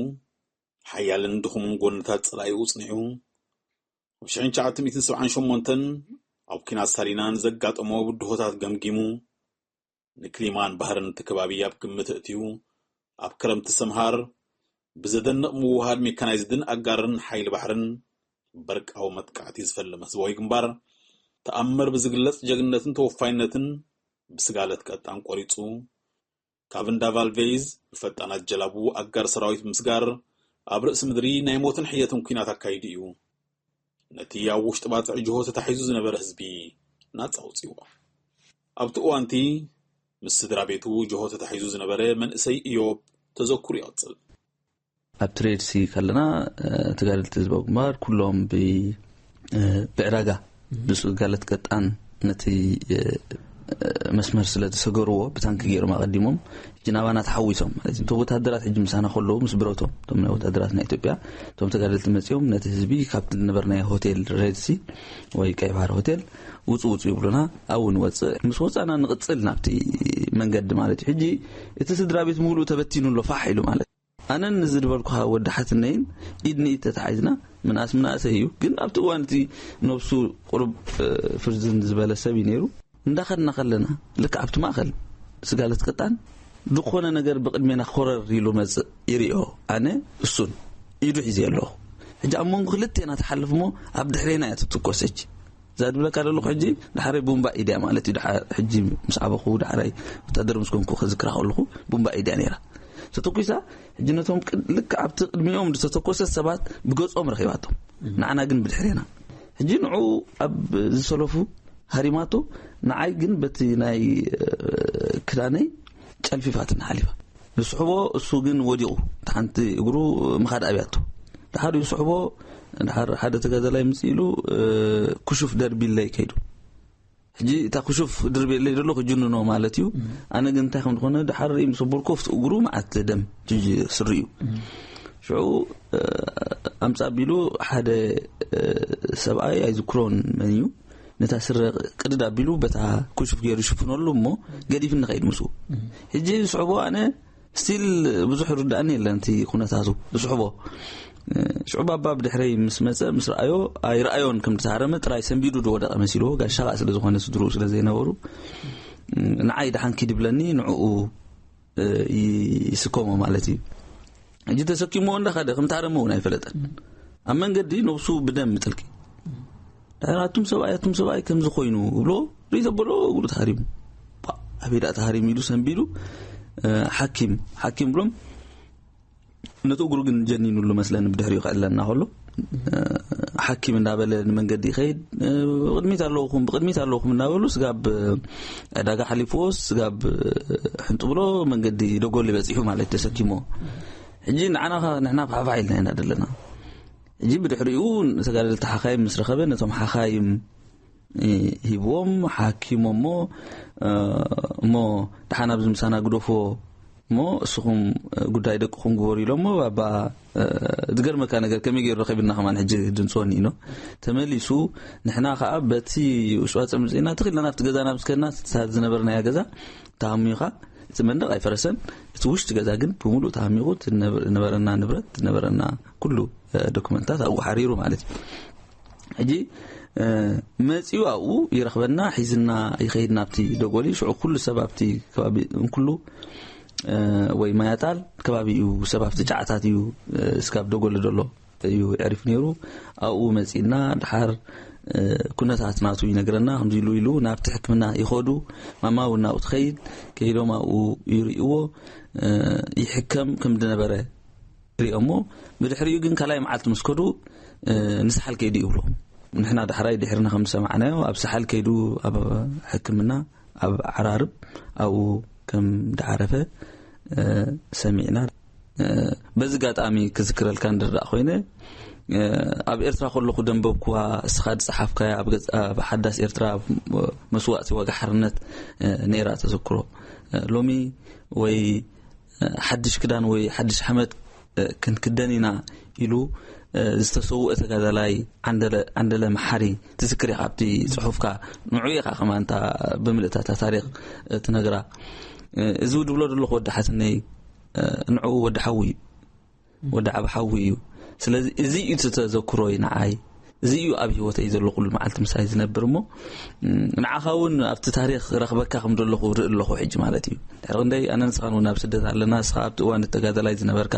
ሓያልን ድኹምን ጎንታት ጸላኢኡ ጽኒዑ ኣብ ሽሕን ትሽዓተ ሚእትን ሰብዓን ሸሞንተን ኣብ ኲናት ሳሊና ንዘጋጠሞ ብድሆታት ገምጊሙ ንክሊማን ባህርን እቲ ከባቢ ኣብ ግምት እእትዩ ኣብ ክረምቲ ሰምሃር ብዘደንቕ ምውሃድ ሜካናይዝድን ኣጋርን ሓይሊ ባሕርን በርቃዊ መጥቃዕቲ ዝፈለመ ህዝባዊ ግንባር ተኣምር ብዝግለጽ ጀግንነትን ተወፋይነትን ብስጋለት ቀጣን ቆሪጹ ካብ እንዳ ቫልቬይዝ ብፈጣናት ጀላቡ ኣጋር ሰራዊት ብምስጋር ኣብ ርእሲ ምድሪ ናይ ሞትን ሕየትን ኲናት ኣካይዱ እዩ። ነቲ ኣብ ውሽጢ ባጽዕ ጅሆ ተታሒዙ ዝነበረ ህዝቢ ናጻ ኣውጺዎ። ኣብቲ እዋንቲ ምስ ስድራ ቤቱ ጅሆ ተታሒዙ ዝነበረ መንእሰይ ኢዮብ ተዘክሩ ይቐጽል። ኣብ ትሬድ ሲ ከለና ተጋደልቲ ህዝባዊ ግንባር ኩሎም ብ ብዕዳጋ ብስጋለት ቀጣን ነቲ መስመር ስለ ዝሰገርዎ ብታንኪ ገይሮም ኣቐዲሞም ሕጂ ናባና ተሓዊሶም ማለት እዩ። እቶም ወታደራት ሕጂ ምሳና ከለዉ ምስ ብረቶም እቶም ናይ ወታደራት ናይ ኢትዮጵያ እቶም ተጋደልቲ መፂኦም ነቲ ህዝቢ ካብቲ ዝነበርናዮ ሆቴል ሬድሲ ወይ ቀይ ባህር ሆቴል ውፁ ውፁ ይብሉና። ኣብኡ ንወፅእ ምስ ወፃና ንቕፅል ናብቲ መንገዲ ማለት እዩ። ሕጂ እቲ ስድራ ቤት ሙሉእ ተበቲኑ ኣሎ ፋሕ ኢሉ ማለት ኣነን ዝድበልኩኻ ወዲ ሓትነይን ኢድ ንኢድ ተታሒዝና ምንኣስ ምንኣሰ እዩ። ግን ኣብቲ እዋን እቲ ነብሱ ቁሩብ ፍርዝን ዝበለ ሰብ እዩ ነይሩ። እንዳኸድና ከለና ልክ ኣብቲ ማእኸል ስጋለት ቅጣን ዝኾነ ነገር ብቕድሜና ኮረር ኢሉ መፅእ ይርዮ። ኣነ እሱን ኢዱ ሒዘ ኣለኹ። ሕጂ ኣብ መንጎ ክልቴና ትሓልፍ እሞ ኣብ ድሕሬና እያ ትትኮስ። ሕጂ እዛ ድብለካ ዘለኹ ሕጂ ዳሕረይ ቡምባ ኢድያ ማለት እዩ። ሕጂ ምስ ዓበኹ ዳሕረይ ወታደር ምስ ኮንኩ ከዝክራ ከለኹ ቡምባ ኢድያ ነይራ ተተኩሳ። ሕጂ ነቶም ልክ ኣብቲ ቅድሚኦም ዝተተኮሰት ሰባት ብገጾም ረኺባቶም፣ ንዓና ግን ብድሕሬና። ሕጂ ንዑ ኣብ ዝሰለፉ ሃሪማቶ፣ ንዓይ ግን በቲ ናይ ክዳነይ ጨልፊፋትና ሓሊፋ። ንስሕቦ እሱ ግን ወዲቑ፣ እቲ ሓንቲ እግሩ ምኻድ ኣብያቶ። ድሓር ይስሕቦ፣ ድሓር ሓደ ተጋዳላይ ምጽእ ኢሉ ክሹፍ ደርቢለይ ከይዱ። ሕጂ እታ ክሹፍ ድርቤለይ ዘሎ ክጅንኖ ማለት እዩ። ኣነ ግን እንታይ ከም ዝኾነ ድሓር ምስ ኣበልኩ ኣብቲ እግሩ መዓት ደም ስሪ እዩ። ሽዑ ኣምጻ ኣቢሉ ሓደ ሰብኣይ ኣይዝክሮን መን እዩ ነታ ስረ ቅድድ ኣቢሉ በታ ኩሹፍ ገይሩ ይሽፍነሉ እሞ ገዲፍኒ ከይድ ምስኡ። ሕጂ ዝስዕቦ ኣነ ስቲል ብዙሕ ርዳእኒ የለን እቲ ኩነታቱ ዝስዕቦ። ሽዑ ባባ ብድሕረይ ምስ መጸ ምስ ረኣዮ ኣይረኣዮን ከም ዝተሃረመ ጥራይ ሰንቢዱ ዝወደቐ መሲልዎ ጋሻ ከዓ ስለ ዝኾነ ስድርኡ ስለ ዘይነበሩ ንዓይ ደሓን ኪድ ይብለኒ ንዕኡ ይስከሞ ማለት እዩ። ሕጂ ተሰኪምዎ እንዳኸደ ከም ተሃረመ እውን ኣይፈለጠን። ኣብ መንገዲ ነብሱ ብደም ምጥልቂ ድሕር ኣቱም ሰብኣይ ኣቱም ሰብኣይ ከምዚ ኮይኑ እብሎ ርእይ ዘበሎ እግሩ ተሃሪሙ። ኣበይ ደኣ ተሃሪሙ ኢሉ ሰንቢዱ ሓኪም ሓኪም ብሎም ነቲ እግሩ ግን ጀኒኑሉ መስለኒ ብድሕሪኡ ክዕለና ከሎ ሓኪም እንዳበለ ንመንገዲ ይኸይድ። ብቅድሚት ኣለውኹም ብቅድሚት ኣለውኹም እንዳበሉ ስጋብ ዕዳጋ ሓሊፍዎ ስጋብ ሕንጡ ብሎ መንገዲ ደጎሊ በፂሑ ማለት ተሰኪሞ ሕጂ ንዓና ኸ ንሕና ፋሕፋሕ ኢልና ኢና ዘለና። ሕጂ ብድሕሪኡ ተጋደልቲ ሓኻይም ምስ ረኸበ ነቶም ሓኻይም ሂብዎም ሓኪሞሞ እሞ ደሓን ኣብዚ ምሳና ግደፍዎ እሞ እስኹም ጉዳይ ደቅኹም ግበሩ ኢሎሞ ባባ። ዝገርመካ ነገር ከመይ ገይሩ ረኺብና ከማን ሕጂ ድንፅወኒ ኢኖ ተመሊሱ። ንሕና ከዓ በቲ ውሽዋፀ ምፅና ትኽልና ናብቲ ገዛና ምስከና ዝነበርናያ ገዛ ተሃሚኻ እቲ መንደቕ ኣይፈረሰን። እቲ ውሽጢ ገዛ ግን ብምሉእ ተሃሚቑ ዝነበረና ንብረት ዝነበረና ኩሉ ዶክመንታት ኣብኡ ሓሪሩ ማለት እዩ። ሕጂ መፂኡ ኣብኡ ይረኽበና ሒዝና ይኸይድ ናብቲ ደጎሊ። ሽዑ ኩሉ ሰብ ኣብቲ ከባቢ እንኩሉ ወይ ማያጣል ከባቢ እዩ ሰብ ኣብቲ ጫዕታት እዩ እስካብ ደጎሊ ዘሎ እዩ የዕሪፍ ነይሩ። ኣብኡ መፂና ድሓር ኩነታት ናቱ ይነግረና። ከምዚ ኢሉ ኢሉ ናብቲ ሕክምና ይኸዱ። ማማ እውን ናብኡ ትኸይድ። ከይዶም ኣብኡ ይርእዎ። ይሕከም ከም ዝነበረ ሪኦሞ። ብድሕሪኡ ግን ካልኣይ መዓልቲ ምስ ከዱ ንስሓል ከይዱ ይብሉ። ንሕና ዳሕራይ ድሕርና ከም ዝሰማዕናዮ ኣብ ሰሓል ከይዱ ኣብ ሕክምና ኣብ ዓራርብ ኣብኡ ከም ድዓረፈ ሰሚዕና። በዚ ጋጣሚ ክዝክረልካ እንድርዳእ ኮይነ ኣብ ኤርትራ ከለኹ ደንበብኩዋ እስኻ ዝጸሓፍካያ ኣብ ሓዳስ ኤርትራ መስዋእቲ ዋጋ ሓርነት ነይራ ተዘክሮ። ሎሚ ወይ ሓድሽ ክዳን ወይ ሓድሽ ሓመድ ክንክደን ኢና ኢሉ ዝተሰውአ ተጋዳላይ ዓንደለ መሓሪ ትዝክር ኢኻ ኣብቲ ጽሑፍካ። ንዑ ኢኻ ከማንታ ብምልእታታ ታሪኽ ትነግራ። እዚ ድብሎ ዘለኹ ወዲ ሓትነይ ንዑ ወዲ ሓዊ እዩ ወዲ ዓብ ሓዊ እዩ። ስለዚ እዚ እዩ ተዘክሮ እዩ ንዓይ። እዚ እዩ ኣብ ህይወተይ ዘሎ ኩሉ መዓልቲ ምሳይ ዝነብር እሞ ንዓኻ እውን ኣብቲ ታሪኽ ረኽበካ ከም ዘለኹ ርኢ ኣለኹ ሕጂ ማለት እዩ። ድሕሪ ክንደይ ኣነ ንስኻን እውን ኣብ ስደት ኣለና። ንስኻ ኣብቲ እዋን ተጋዳላይ ዝነበርካ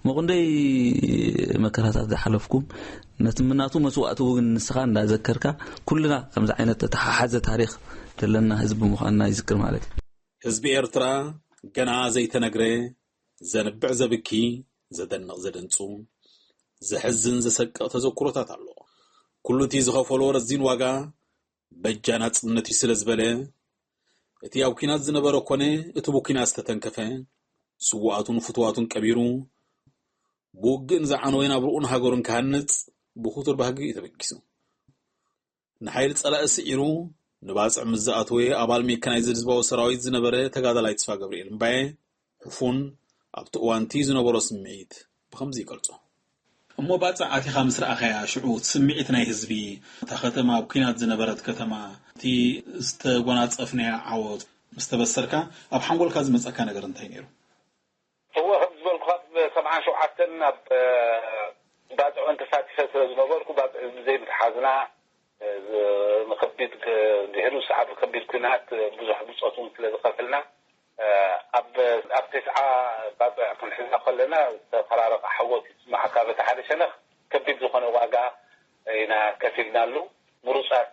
እሞ ክንደይ መከራታት ዝሓለፍኩም ነቲ ምናቱ መስዋእቲ እውን ንስኻ እንዳዘከርካ ኩልና ከምዚ ዓይነት ተተሓሓዘ ታሪኽ ዘለና ህዝቢ ምዃንና ይዝክር ማለት እዩ። ህዝቢ ኤርትራ ገና ዘይተነግረ ዘንብዕ ዘብኪ ዘደንቕ ዘደንጹ ዘሕዝን ዘሰቅቕ ተዘክሮታት ኣሎ። ኩሉ እቲ ዝኸፈሎ ረዚን ዋጋ በጃ ናጽነት እዩ ስለ ዝበለ እቲ ኣብ ኲናት ዝነበረ ኮነ እቲ ብኲናት ዝተተንከፈ ስውኣቱን ፍትዋቱን ቀቢሩ ብውግእን ዝዓነወ ናብርኡን ሃገሩን ክሃንጽ ብኽቱር ባህጊ እዩ ተበጊሱ። ንሓይሊ ጸላኢ ስዒሩ ንባጽዕ ምስ ዝኣተወ ኣባል ሜካናይዝድ ህዝባዊ ሰራዊት ዝነበረ ተጋዳላይ ተስፋ ገብርኤል እምባየ ሕፉን ኣብቲ እዋንቲ ዝነበሮ ስምዒት ብኸምዚ ይገልጾ። እሞ ባጽዕ ኣቲኻ ምስ ረኣኻያ ሽዑ እቲ ስምዒት ናይ ህዝቢ እታ ከተማ ኣብ ኲናት ዝነበረት ከተማ እቲ ዝተጎናጸፍናዮ ዓወት ምስ ተበሰርካ ኣብ ሓንጎልካ ዝመጸካ ነገር እንታይ ነይሩ? እወ ከም ዝበልኩኻ ብሰብዓን ሸውዓተን ኣብ ባጽዕ እውን ተሳቲፈ ስለ ዝነበርኩ ባጽዕ ህዝቢ ዘይምትሓዝና ንከቢድ ድሕሪኡ ዝሰዓብ ከቢድ ኲናት ብዙሕ ብፆት እውን ስለ ዝኸፈልና ኣብ ኣብ ተስዓ ባፅዕ ክንሕዛ ከለና ዝተፈራረቐ ሓጎስ ይስማዓካ። በቲ ሓደ ሸነኽ ከቢድ ዝኾነ ዋጋ ኢና ከፊልናሉ። ምሩፃት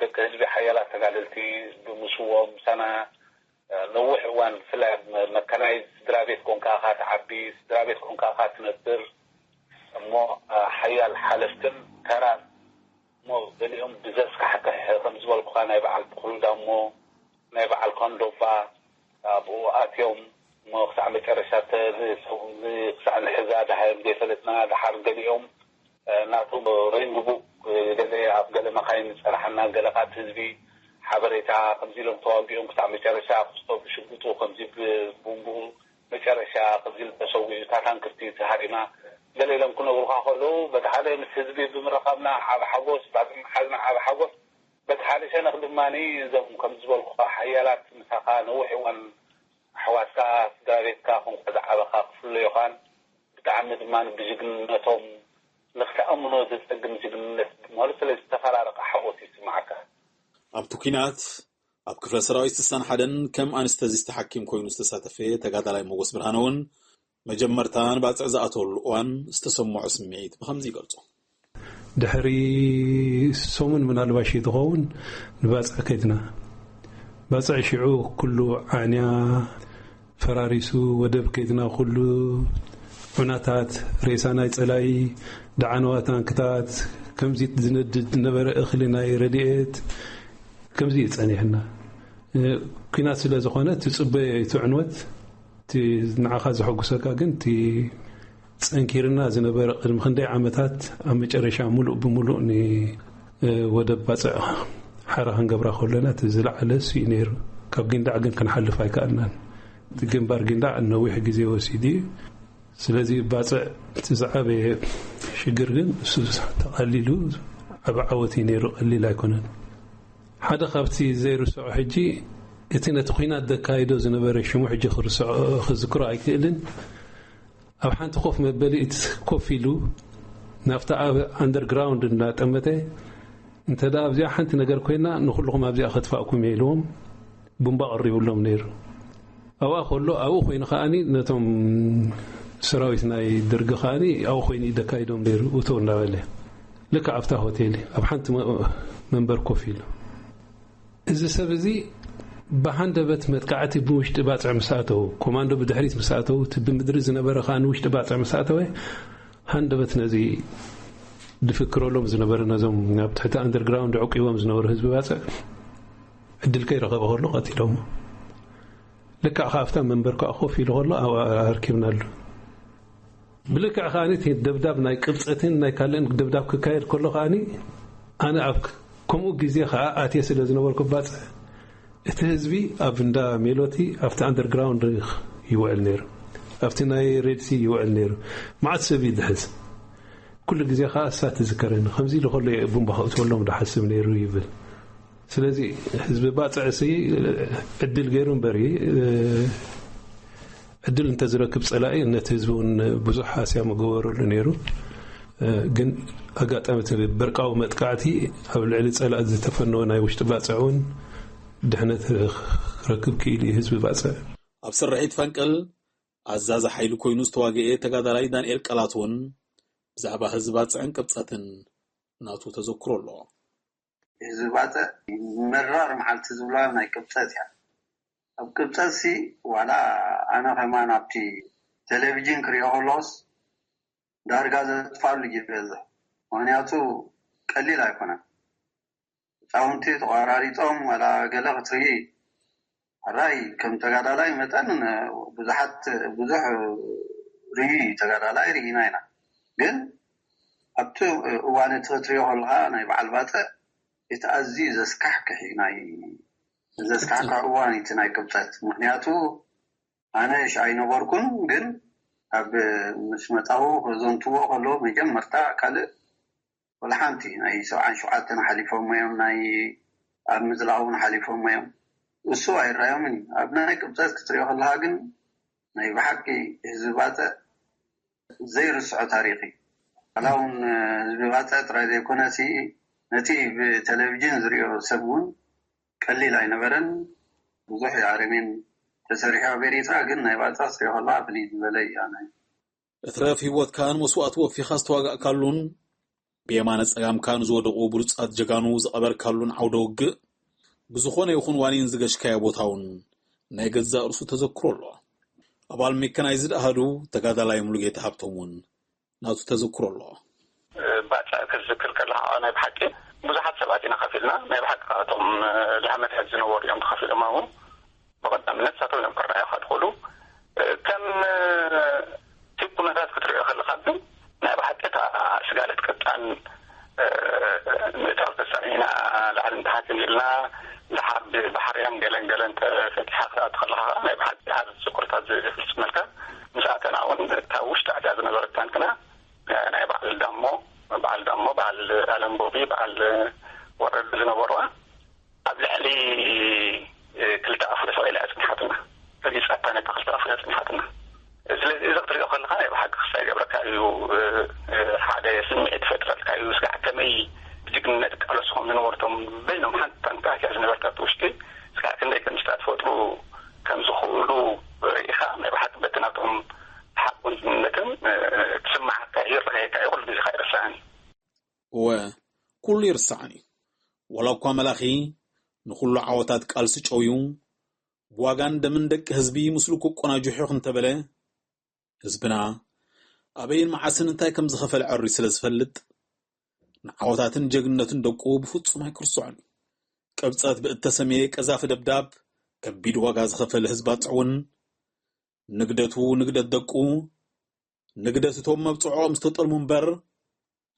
ደቂ ህዝቢ ሓያላት ተጋደልቲ ብምስዎም ምሳና ነዊሕ እዋን ብፍላይ ኣብ መካናይዝ ስድራ ቤት ኮንካ ኢኻ ትዓቢ፣ ስድራ ቤት ኮንካ ኢኻ ትነብር። እሞ ሓያል ሓለፍትን ተራን እሞ ገሊኦም ብዘስካሕክሕ ከም ዝበልኩኻ ናይ በዓል ተኽሉ ዳሞ፣ ናይ በዓል ኮንዶባ ኣብኡ ኣትዮም እሞ ክሳዕ መጨረሻ ክሳዕ ንሕዛ ደሃዮም ዘይፈለጥና ደሓር ገሊኦም ናቶም ሬንግቡክ ገለ ኣብ ገለ መኻይን ዝፀናሓና ገለ ካብቲ ህዝቢ ሓበሬታ ከምዚ ኢሎም ተዋጊኦም ክሳዕ መጨረሻ ክስቶ ብሽጉጡ ከምዚ ብቡምቡ መጨረሻ ከምዚ ኢሉ ተሰዊኡ እታ ታንክርቲ ተሃሪማ ገለ ኢሎም ክነግሩኻ ከለዉ በቲ ሓደ ምስ ህዝቢ ብምርኻብና ዓብ ሓጎስ ባጽዕ ምሓዝና ዓብ ሓጎስ በቲ ሓደ ሸነኽ ድማ እዞም ከም ዝበልኩኻ ሓያላት ምሳኻ ነዊሕ እዋን ኣሕዋትካ ስድራ ቤትካ ኮንካ ዝዓበኻ ክፍለዩኻን ብጣዕሚ ድማ ብጅግንነቶም ንክትኣምኖ ዘጸግም ጅግንነት ብምዃኑ ስለ ዝተፈራረቐ ሓጎስ ይስምዓካ። ኣብቲ ኲናት ኣብ ክፍለ ሰራዊት ስሳን ሓደን ከም ኣንስተዚስት ሓኪም ኮይኑ ዝተሳተፈ ተጋዳላይ ሞጎስ ብርሃነ እውን መጀመርታ ንባፅዕ ዝኣተወሉ እዋን ዝተሰምዖ ስምዒት ብኸምዚ ይገልጾ። ድሕሪ ሰሙን ምናልባሽ ትኸውን ንባፅዕ ከድና። ባፅዕ ሽዑ ኩሉ ዓንያ ፈራሪሱ ወደብ ከይድና ኩሉ ዑናታት ሬሳ ናይ ጸላይ ደዓነዋ ታንክታት ከምዚ ዝነድድ ዝነበረ እኽሊ ናይ ረድኤት ከምዚ እዩ ጸኒሕና። ኩናት ስለ ዝኾነ ትጽበዮ እቲ ዕንወት እቲ ንዓኻ ዘሐጉሰካ ግን እቲ ጸንኪርና ዝነበረ ቅድሚ ክንደይ ዓመታት ኣብ መጨረሻ ሙሉእ ብሙሉእ ንወደብ ባጽዕ ሓራ ክንገብራ ከለና እቲ ዝለዓለ እሱ እዩ ነይሩ። ካብ ጊንዳዕ ግን ክንሓልፍ ኣይከኣልናን። እቲ ግንባር ጊንዳዕ ነዊሕ ግዜ ወሲዱ እዩ። ስለዚ ባጽዕ እቲ ዝዓበየ ሽግር ግን እሱ ተቓሊሉ ዓቢ ዓወት እዩ ነይሩ፣ ቀሊል ኣይኮነን። ሓደ ካብቲ ዘይርስዖ ሕጂ እቲ ነቲ ኲናት ዘካይዶ ዝነበረ ሽሙ ሕጂ ክርስዖ ክዝክሮ ኣይክእልን። ኣብ ሓንቲ ኮፍ መበሊ እቲ ኮፍ ኢሉ ናብታ ኣብ ኣንደርግራውንድ እናጠመተ እንተ ደኣ ኣብዚኣ ሓንቲ ነገር ኮይና ንኹልኹም ኣብዚኣ ከጥፋእኩም እየ ኢልዎም ቡምባ ቀሪብሎም ነይሩ። ኣብኣ ከሎ ኣብኡ ኮይኑ ከኣኒ ነቶም ሰራዊት ናይ ደርጊ ከኣኒ ኣብኡ ኮይኑ እዩ ዘካይዶም ነይሩ። እቶ እናበለ ልክዕ ኣብታ ሆቴል ኣብ ሓንቲ መ- መንበር ኮፍ ኢሉ እዚ ሰብ እዚ ብሃንደበት መጥቃዕቲ ብውሽጢ ባጽዕ ምስ ኣተዉ፣ ኮማንዶ ብድሕሪት ምስ ኣተዉ፣ እቲ ብምድሪ ዝነበረ ከኣ ንውሽጢ ባጽዕ ምስ ኣተወ፣ ሃንደበት ነዚ ድፍክረሎም ዝነበረ ነዞም ኣብ ትሕቲ ኣንደርግራውንድ ዕቂቦም ዝነበሩ ህዝቢ ባጽዕ ዕድል ከይረኸበ ከሎ ቀቲሎሞ። ልክዕ ካብታ መንበር ከኣ ኮፍ ኢሉ ከሎ ኣብኣ ኣርኪብናሉ። ብልክዕ ከኣ እቲ ደብዳብ ናይ ቅብጸትን ናይ ካልእን ደብዳብ ክካየድ ከሎ ከኣ ኣነ ኣብ ከምኡ ግዜ ከኣ ኣትየ ስለ ዝነበርኩ ባጽዕ እቲ ህዝቢ ኣብ እንዳ ሜሎቲ ኣብቲ ኣንደርግራውንድ ይውዕል ነይሩ፣ ኣብቲ ናይ ሬድሲ ይውዕል ነይሩ። መዓት ሰብ እዩ ዝሕዝ። ኩሉ ግዜ ከኣ እሳ ትዝከረኒ። ከምዚ ኢሉ ከሎ እየ ቡምባ ከእትወሎም ዝሓስብ ነይሩ ይብል። ስለዚ ህዝቢ ባጽዕ ሲ ዕድል ገይሩ እምበር እዩ። ዕድል እንተዝረክብ ጸላኢ ነቲ ህዝቢ እውን ብዙሕ ሃስያ መገበረሉ ነይሩ። ግን ኣጋጣሚ እቲ በርቃዊ መጥቃዕቲ ኣብ ልዕሊ ጸላኢ ዝተፈነወ ናይ ውሽጢ ባጽዕ እውን ድሕነት ክረክብ ክኢሉ እዩ ህዝቢ ባጽዕ። ኣብ ስርሒት ፈንቅል ኣዛዚ ሓይሊ ኮይኑ ዝተዋግኤ ተጋዳላይ ዳንኤል ቀላት እውን ብዛዕባ ህዝቢ ባጽዕን ቅብጸትን ናቱ ተዘክሮ ኣሎ። ህዝቢ ባጽዕ መራር መዓልቲ ዝብላ ናይ ቅብጸት እያ። ኣብ ቅብጸት ሲ ዋላ ኣነ ከማን ኣብቲ ቴሌቪዥን ክሪኦ ከለስ ዳርጋ ዘጥፋሉ ይበዝሕ። ምክንያቱ ቀሊል ኣይኮነን። ህፃውንቲ ተቋራሪፆም ዋላ ገለ ክትርኢ ሕራይ ከም ተጋዳላይ መጠን ብዙሓት ብዙሕ ርዩ ተጋዳላይ ርኢና ኢና። ግን ኣብቲ እዋን እቲ ክትሪኦ ከለካ ናይ በዓል ባፅዕ እቲ ኣዝዩ ዘስካሕክሕ እዩ። ናይ ዘስካሕክሕ እዋን እቲ ናይ ቅብፀት። ምክንያቱ ኣነ ሽ ኣይነበርኩን፣ ግን ኣብ ምስ መፃው ከዘንትዎ ከሎ መጀመርታ ካልእ ወላ ሓንቲ ናይ ሰብዓን ሸውዓተን ሓሊፎም እዮም፣ ናይ ኣብ ምዝላቕ እውን ሓሊፎም እዮም። እሱ ኣይረኣዮምን እዩ። ኣብ ናይ ቅብፀት ክትሪኦ ከለካ ግን ናይ ብሓቂ ህዝቢ ባፅዕ ዘይርስዖ ታሪክ እዩ። ዋላ እውን ህዝቢ ባፅዕ ጥራይ ዘይኮነ ሲ ነቲ ብቴሌቪዥን ዝሪኦ ሰብ እውን ቀሊል ኣይነበረን። ብዙሕ ኣረሜን ተሰሪሑ ኣብ ኤሪትራ፣ ግን ናይ ባፅዕ ክትሪኦ ከለካ ፍልይ ዝበለ እዩ። ኣነ እትረፍ ህይወትካ ንመስዋእቲ ወፊኻ ዝተዋጋእካሉን ብየማነ ጸጋምካ ንዝወደቑ ብሉጻት ጀጋኑ ዝቐበርካሉን ዓውደ ውግእ ብዝኾነ ይኹን ዋኒን ዝገሽካዮ ቦታ እውን ናይ ገዛእ ርእሱ ተዘክሮ ኣሎ። ኣባል ሜካናይዝድ ኣሃዱ ተጋዳላይ ሙሉጌታ ሃብቶም እውን ናቱ ተዘክሮ ኣሎ። ባጽዕ ክትዝክር ከለኻ ናይ ብሓቂ ብዙሓት ሰባት ኢና ከፊልና። ናይ ብሓቂ ካብቶም ላህመት ሕዚ ዝነበሩ እዮም ተኸፊሎም ኣብኡ። ብቐዳምነት ንሳቶም እዮም ክረኣዩኻ ዝኽእሉ። ከም እቲ ኩነታት ክትሪኦ ከለኻ ግን ናይ ብሓቂ እታ ስጋለት ቅጣን ምእታው ተጸኒዕና ላዕልን ታሕትን ኢልና ድሓር ብባሕርያን ገለን ገለን ተፈቲሓ ክትኣቱ ከለኻ ናይ ብሓቂ ሓደ ዝክርታት ዝፍጽመልካ። ምስ ኣተና እውን እታ ውሽጢ ኣትያ ዝነበረት ታንክና ናይ በዓል ዳሞ በዓል ዳሞ በዓል ኣለም ቦቢ በዓል ወረዱ ዝነበሩዋ ኣብ ልዕሊ ክልተ ኣፍሪ ሰው ኢላ ኣጽኒሓትና። ፈሊጻታ ነታ ክልተ ኣፍሪ ኣጽኒሓትና። ስለዚ እዚ ክትሪኦ ከለካ ናይ ብሓቂ ክሳይ ገብረካ እዩ። ሓደ ስምዒት ይፈጥረልካ እዩ። ስጋዕ ከመይ ብጅግንነት ይቃለሱ ከም ዝነበሩ እቶም በይኖም ሓንቲ ታንካ እያ ዝነበርካ ኣብቲ ውሽጢ። ስጋዕ ክንደይ ከምስታት ፈጥሩ ከም ዝኽእሉ ርኢኻ ናይ ብሓቂ በቲ ናቶም ሓቁን ጅግንነትን ክስምዓካ ይረኣየካ እዩ። ኩሉ ግዜ ከይረስዓኒ። እወ ኩሉ ይርሳዕን እዩ። ዋላ እኳ መላኺ ንኹሉ ዓወታት ቃልሲ ጨውዩ ብዋጋን ደምን ደቂ ህዝቢ ምስሉ ክቆናጅሑ እንተበለ ህዝብና ኣበይን መዓስን እንታይ ከም ዝኸፈለ ዕሪ ስለ ዝፈልጥ ንዓወታትን ጀግንነትን ደቁ ብፍጹም ኣይክርስዖን እዩ። ቅብጸት ብእተሰምየ ቀዛፊ ደብዳብ ከቢድ ዋጋ ዝኸፈለ ህዝቢ ኣጽዕውን ንግደቱ ንግደት ደቁ፣ ንግደት እቶም መብጽዖኦም ዝተጠልሙ እምበር፣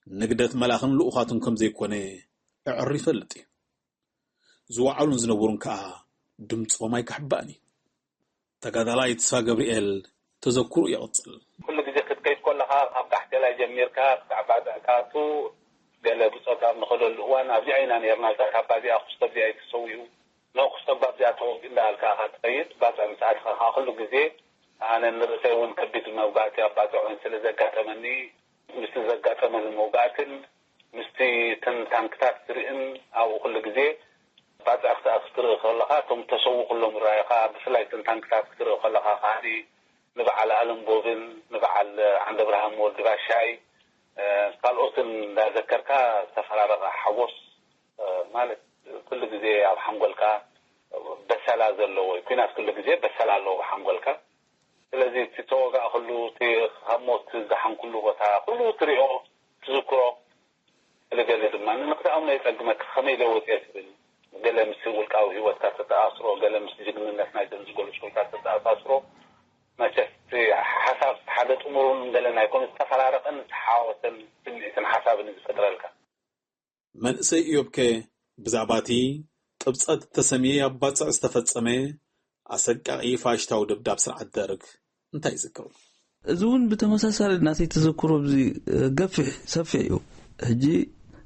ንግደት መላኽን ልኡኻቱን ከም ዘይኮነ ኣዕሩ ይፈልጥ እዩ። ዝወዓሉን ዝነበሩን ከኣ ድምጾም ኣይክሕባእን እዩ። ተጋዳላይ ተስፋ ገብርኤል ተዘክሩ ይቕጽል። ኩሉ ግዜ ክትከይድ ከለኻ ካብ ታሕቴላይ ጀሚርካ ክሳዕ ባጽዕ ትኣቱ፣ ገለ ብጾት ኣብ ንኸደሉ እዋን ኣብዚኣ ኢና ኔርና፣ እዛ ካባ እዚኣ ክስቶ ኣብዚኣ እዩ ተሰዊኡ፣ ኖ ክስቶ ኣብዚኣ ተወጊኡ እንዳበልካ ኢኻ ትኸይድ። ባጽዕ ምስ ኣተኻ ከኣ ኩሉ ግዜ ኣነ ንርእሰይ እውን ከቢድ መውጋእቲ ኣብ ባጽዕ እውን ስለ ዘጋጠመኒ፣ ምስቲ ዘጋጠመኒ መውጋእትን ምስቲ እተን ታንክታት ዝርእን ኣብኡ ኩሉ ግዜ ባጽዕ ክትኣ ክትርኢ ከለኻ እቶም ተሰዉ ኩሎም ይረኣዩኻ። ብፍላይ እተን ታንክታት ክትርኢ ከለኻ ከኣ ንበዓል ኣለምቦብን ንበዓል ዓንደብርሃም ወዲ ባሻይ፣ እ፣ ካልኦትን እንዳዘከርካ ዝተፈራረቐ ሓጎስ፣ እ፣ ማለት ኩሉ ግዜ ኣብ ሓንጎልካ በሰላ ዘለዎ እዩ። ኲናት ኩሉ ግዜ በሰላ ኣለዎ ኣብ ሓንጎልካ። ስለዚ እቲ ተወጋእክሉ፣ እቲ ካብ ሞት ዝደሓንኩሉ ቦታ ኩሉ ትሪኦ፣ ትዝክሮ። ገለገለ ድማ ንክትኣምኖ የጸግመካ፣ ከመይ ኢለ ወጽየ ትብል። ገለ ምስ ውልቃዊ ህይወትካ ተተኣስሮ፣ ገለ ምስ ጅግንነት ናይቶም ዝገለጽኩልካ ተተኣሳስሮ። መቸስ እቲ ሓሳብ ሓደ ጥሙሩን ገለን ኣይኮነ፣ ዝተፈራረቐን ዝተሓዋወሰን ስምዒትን ሓሳብን እዩ ዝፈጥረልካ። መንእሰይ ኢዮብከ ብዛዕባ እቲ ቅብጸት ተሰምየ ኣብ ባጽዕ ዝተፈጸመ ኣሰቃቒ ፋሽስታዊ ደብዳብ ስርዓት ደርግ እንታይ ይዝክሩ? እዚ እውን ብተመሳሳሊ ናተይ ተዘክሮ ኣብዚ፣ እ፣ ገፊሕ ሰፊሕ እዩ። ሕጂ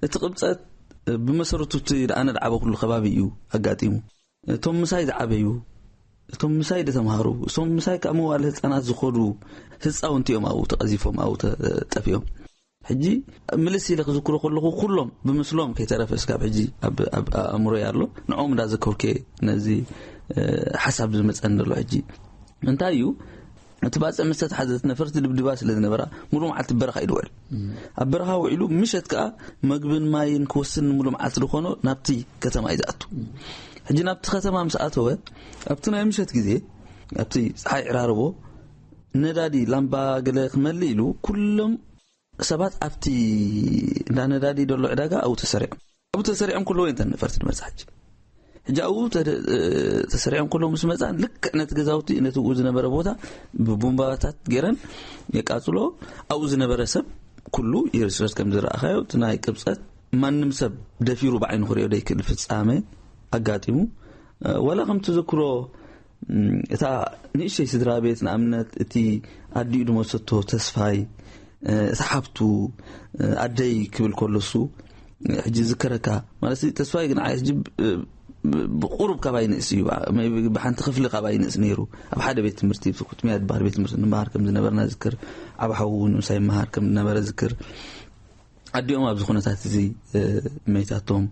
እቲ ቅብጸት፣ እ፣ ብመሰረቱ እቲ ኣነ ዝዓበኹሉ ከባቢ እዩ ኣጋጢሙ። እቶም ምሳይ ዝዓበዩ፣ እቶም ምሳይ ዝተምሃሩ፣ እቶም ምሳይ ካብ መዋእለ ህጻናት ዝኸዱ ህጻውንቲ እዮም ኣብኡ ተቐዚፎም፣ ኣብኡ ተ-፣ ጠፊኦም። ሕጂ ምልስ ኢለ ክዝክሮ ከለኹ፣ ኩሎም ብምስሎም ከይተረፈ እስካብ ሕጂ ኣብ፣ ኣብ ኣእምሮይ ኣሎ። ንዕኦም እንዳዘከርኩ እየ ነዚ፣ እ፣ ሓሳብ ዝመጸኒ ዘሎ። ሕጂ እንታይ እዩ፣ እቲ ባጽዕ ምስ ተታሕዘት ነፈርቲ ድብድባ ስለ ዝነበራ፣ ሙሉእ መዓልቲ በረኻ እዩ ዝውዕል። ኣብ በረኻ ውዒሉ፣ ምሸት ከኣ መግብን ማይን ክወስን ሙሉእ መዓልቲ ዝኾኖ ናብቲ ከተማ እዩ ዝኣቱ። ሕጂ ናብቲ ከተማ ምስ ኣተወ፣ ኣብቲ ናይ ምሸት ግዜ፣ ኣብቲ ጸሓይ ዕራርቦ፣ ነዳዲ ላምባ ገለ ክመልእ ኢሉ፣ ኩሎም ሰባት ኣብቲ እንዳ ነዳዲ ዘሎ ዕዳጋ ኣብኡ ተሰሪዖም። ኣብኡ ተሰሪዖም ከለዉ እየን እተን ነፈርቲ ዝመጻ። ሕጂ፣ ሕጂ ኣብኡ ተ-፣ እ፣ ተሰሪዖም ከለዉ ምስ መጻ፣ ልክዕ ነቲ ገዛውቲ፣ ነቲ ኣብኡ ዝነበረ ቦታ ብቡምባታት ገይረን የቃጽሎ። ኣብኡ ዝነበረ ሰብ ኩሉ ይርስረስ። ከም ዝረኣኻዮ፣ እቲ ናይ ቅብጸት፣ ማንም ሰብ ደፊሩ ብዓይኑ ክሪኦ ዘይክእል ፍጻመ ኣጋጢሙ። እ፣ ዋላ ከም ትዝክሮ፣ እም፣ እታ ንእሽተይ ስድራ ቤት፣ ንኣብነት፣ እቲ ኣዲኡ ዝመሰቶ ተስፋይ፣ እ፣ እታ ሓብቱ፣ እ፣ ኣደይ ክብል ከሎ እሱ፣ እ፣ ሕጂ ዝከረካ፣ ማለት፣ ተስፋይ ግን ዓይ-፣ ሕጂ ብ-፣ ብ-፣ ብቁሩብ ካባይ ንእስ እዩ። ብ-፣ ብሓንቲ ክፍሊ ካባይ ንእስ ነይሩ። ኣብ ሓደ ቤት ትምህርቲ፣ ፍኩትሚያ ዝበሃል ቤት ትምህርቲ፣ ንመሃር ከም ዝነበርና ዝክር። ዓቢ ሓዉ እውን ምሳይ ይመሃር ከም ዝነበረ ዝክር። ኣዲኦም ኣብዚ ኩነታት እዚ፣ እ፣ መይታቶም፣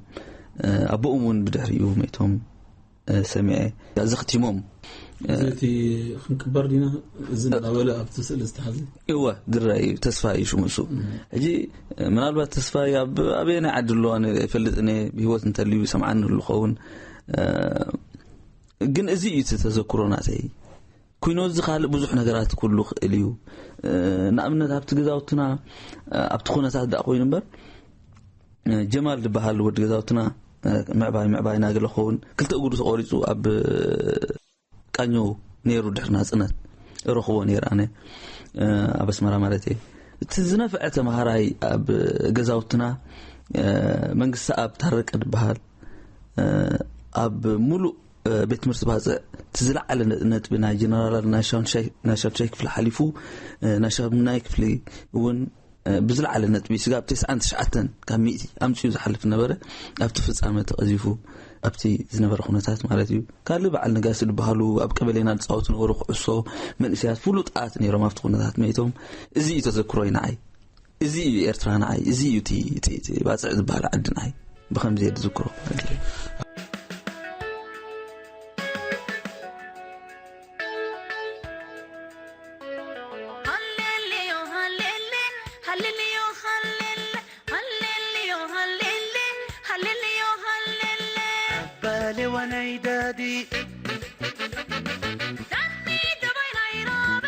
እ፣ ኣቦኦም እውን ብድሕሪኡ መይቶም፣ እ፣ ሰሚዐ። ዘኽቲሞም፣ እ፣ እዚ እቲ ክንቅበር ዲና፣ እዚ እናበለ ኣብቲ ስእሊ ዝተሓዘ? እወ፣ ዝረአ እዩ። ተስፋ እዩ ሽሙ እሱ። ሕጂ፣ እ፣ ምናልባት ተስፋ ኣብ፣ ኣበየናይ ዓዲ ኣሎ ኣነ ኣይፈልጥን እየ። ብህይወት እንተልዩ ይሰምዓኒ ዝኸውን። እ፣ ግን እዚ እዩ እቲ ተዘክሮ ናተይ። ኩኖ እዚ ካልእ ብዙሕ ነገራት ክህሉ ይኽእል እዩ። እ፣ ንኣብነት ኣብቲ ገዛውትና፣ እ፣ ኣብቲ ኩነታት ደኣ ኮይኑ እምበር፣ እ፣ ጀማል ዝበሃል ወዲ ገዛውትና፣ እ፣ ምዕባይ ምዕባይ እናገለ ክኸውን ክልተ እግሩ ተቖሪጹ ኣብ ቃኘው ነይሩ ድሕሪ ናጽነት እረኽቦ ነይረ ኣነ፣ እ፣ ኣብ ኣስመራ ማለት እየ። እቲ ዝነፍዐ ተምሃራይ ኣብ ገዛውትና፣ እ፣ መንግስቲ ኣብ ታረቀ ዝበሃል፣ እ፣ ኣብ ሙሉእ እ፣ ቤት ትምህርቲ ባጽዕ እቲ ዝለዓለ ነ-፣ ነጥቢ ናይ ጀነራል ናይ ሻዱሻይ፣ ናይ ሻዱሻይ ክፍሊ ሓሊፉ፣ እ፣ ናይ ሻሙናይ ክፍሊ እውን፣ እ፣ ብዝለዓለ ነጥቢ ስጋብ ተስዓን ትሽዓተን ካብ ሚእቲ ኣምጺኡ ዝሓልፍ ነበረ። ኣብቲ ፍጻመ ተቐዚፉ፣ ኣብቲ ዝነበረ ኩነታት ማለት እዩ። ካልእ በዓል ነጋሲ ዝበሃሉ ኣብ ቀበሌና ዝጻወቱ ነበሩ ኩዕሶ፣ መንእሰያት ፍሉጣት ነይሮም ኣብቲ ኩነታት መይቶም። እዚ እዩ ተዘክሮይ ንዓይ። እዚ እዩ ኤርትራ ንዓይ፣ እዚ እዩ እቲ፣ እቲ፣ እቲ ባጽዕ ዝበሃል ዓዲ ንዓይ። ብኸምዚ እየ ዝዝክሮ ማለት እዩ። ሃሌሉያ፣ ሃሌሌ፣ ሃሌሉያ፣ ሃሌሌ፣ ሃሌሉያ፣ ሃሌሌ፣ ሃሌሉያ፣ ሃሌሌ። ኣባሌዋ ናይ ዳዲ ዳኒ ደባይ ናይ ራበ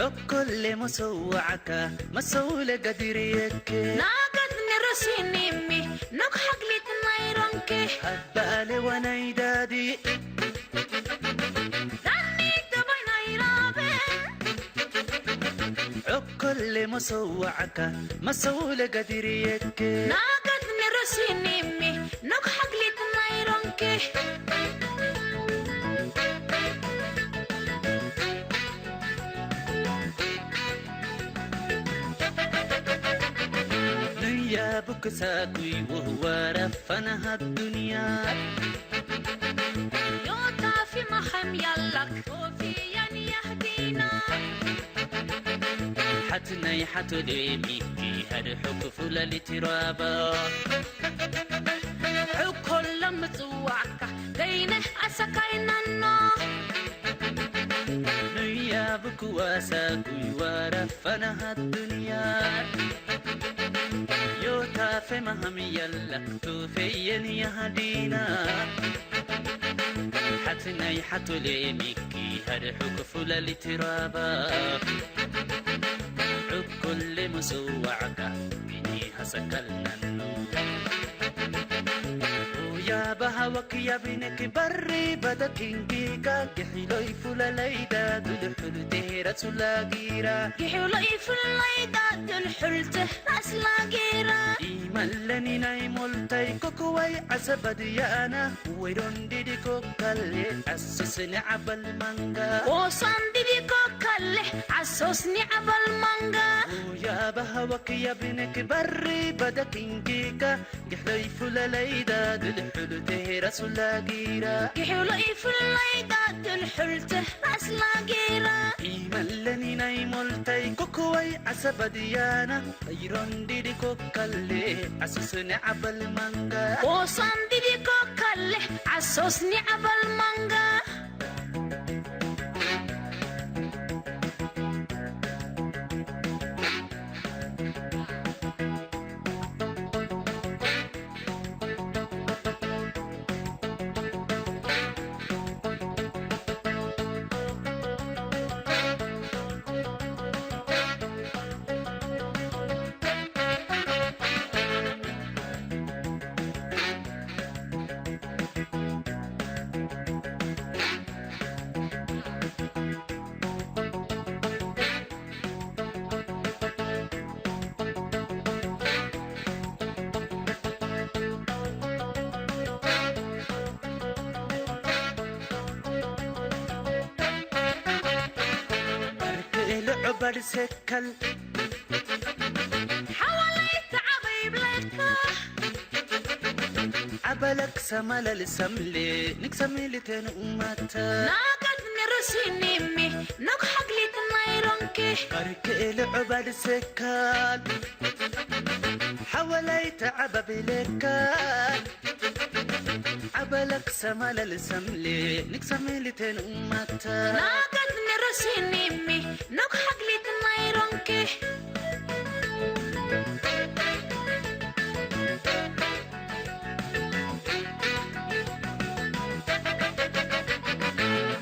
ዕኩሌ መሰዋዕካ መሰውለ ገዲርየክ ናገት ንረሲኒሚ ነኩ ሓግሊት ናይ ሮንኪ ኣባሌዋ ናይ ዳዲ ዳኒ ለመሰዋዕካ መሰውለ ገዲርየክ ናገት ንረሲኒሚ ነግ ሓግሊት ናይሮንኪ ንያ ብክሳኩይ ወህዋራ ፈናሃት ዱንያ ዮታ ፊ መኸም ያላክ ቶፊያን ያህዲና ሓትናይ ሓቶሌ ሚኪ ሃደ ሕኩፉ ለሊት ራባ ሕኮሎ ምጽዋዕካ ገይነ ኣሰካይናኖ ንያ ብክዋሳ ጉይዋራ ፈናሃት ዱንያ ዮታ ፌማሃም ያላ ቶፌየን ያሃዲና ሓትናይ ሓቶሌ ሚኪ ሃደ ሕኩፉ ለሊት ራባ ሕኮሌ ምጽዋዕካ ቢኒ ሃሰከልናኑ ያ በሃወክ ያቢነክ በሪ በደኪንኪካ ግሒሎይ ፉለለይዳ ዱልሑል ቴሄራ ሱላጊራ ግሒሎይ ፉለለይዳ ዱልሑል ቴሄራ ሱላጊራ ኢመለኒ ናይ ሞልታይ ኮኮዋይ ዓሰበድያና ወይዶን ዲዲ ኮካሌ ዓሶስኒ ዓበል ማንጋ ኦሳን ዲዲ ኮካሌ ዓሶስኒ ዓበል ማንጋ ያ በሃወክ ያቢነክ በሪ በደኪንኪካ ግሕለይ ፉለለይዳ ድልሑሉ ቴሄራ ሱላጊራ ግሕለይ ፉለለይዳ ድልሑል ቴሄራ ሱላጊራ ኢመለኒ ናይ ሞልታይ ኮኮዋይ ዓሰበድያና ኸይሮን ዲዲ ኮካሌ ዓሱስኒ ዓበል ማንጋ ኦሳን ዲዲ ኮካሌ ዓሶስኒ ዓበል ማንጋ ልዑባድ ሰከል ሓወለይ ተዓበይ ይብለካ ዓበለክ ሰመለል ሰምሌ ንክሰሚልቴን ኡመተ ናገድ ንርሲኒሚ ኖክ ሓግሊት ናይሮንኪ ኣርክኤ ልዑባድ ሰከል ሓወለይ ተዓበብ ይለካ ዓበለክ ሰመለል ሰምሌ ንክሰሚል ቴን ኡመተ ናገት ንረሲኒሚ ኖክ ሓግሊት ናይሮንኪ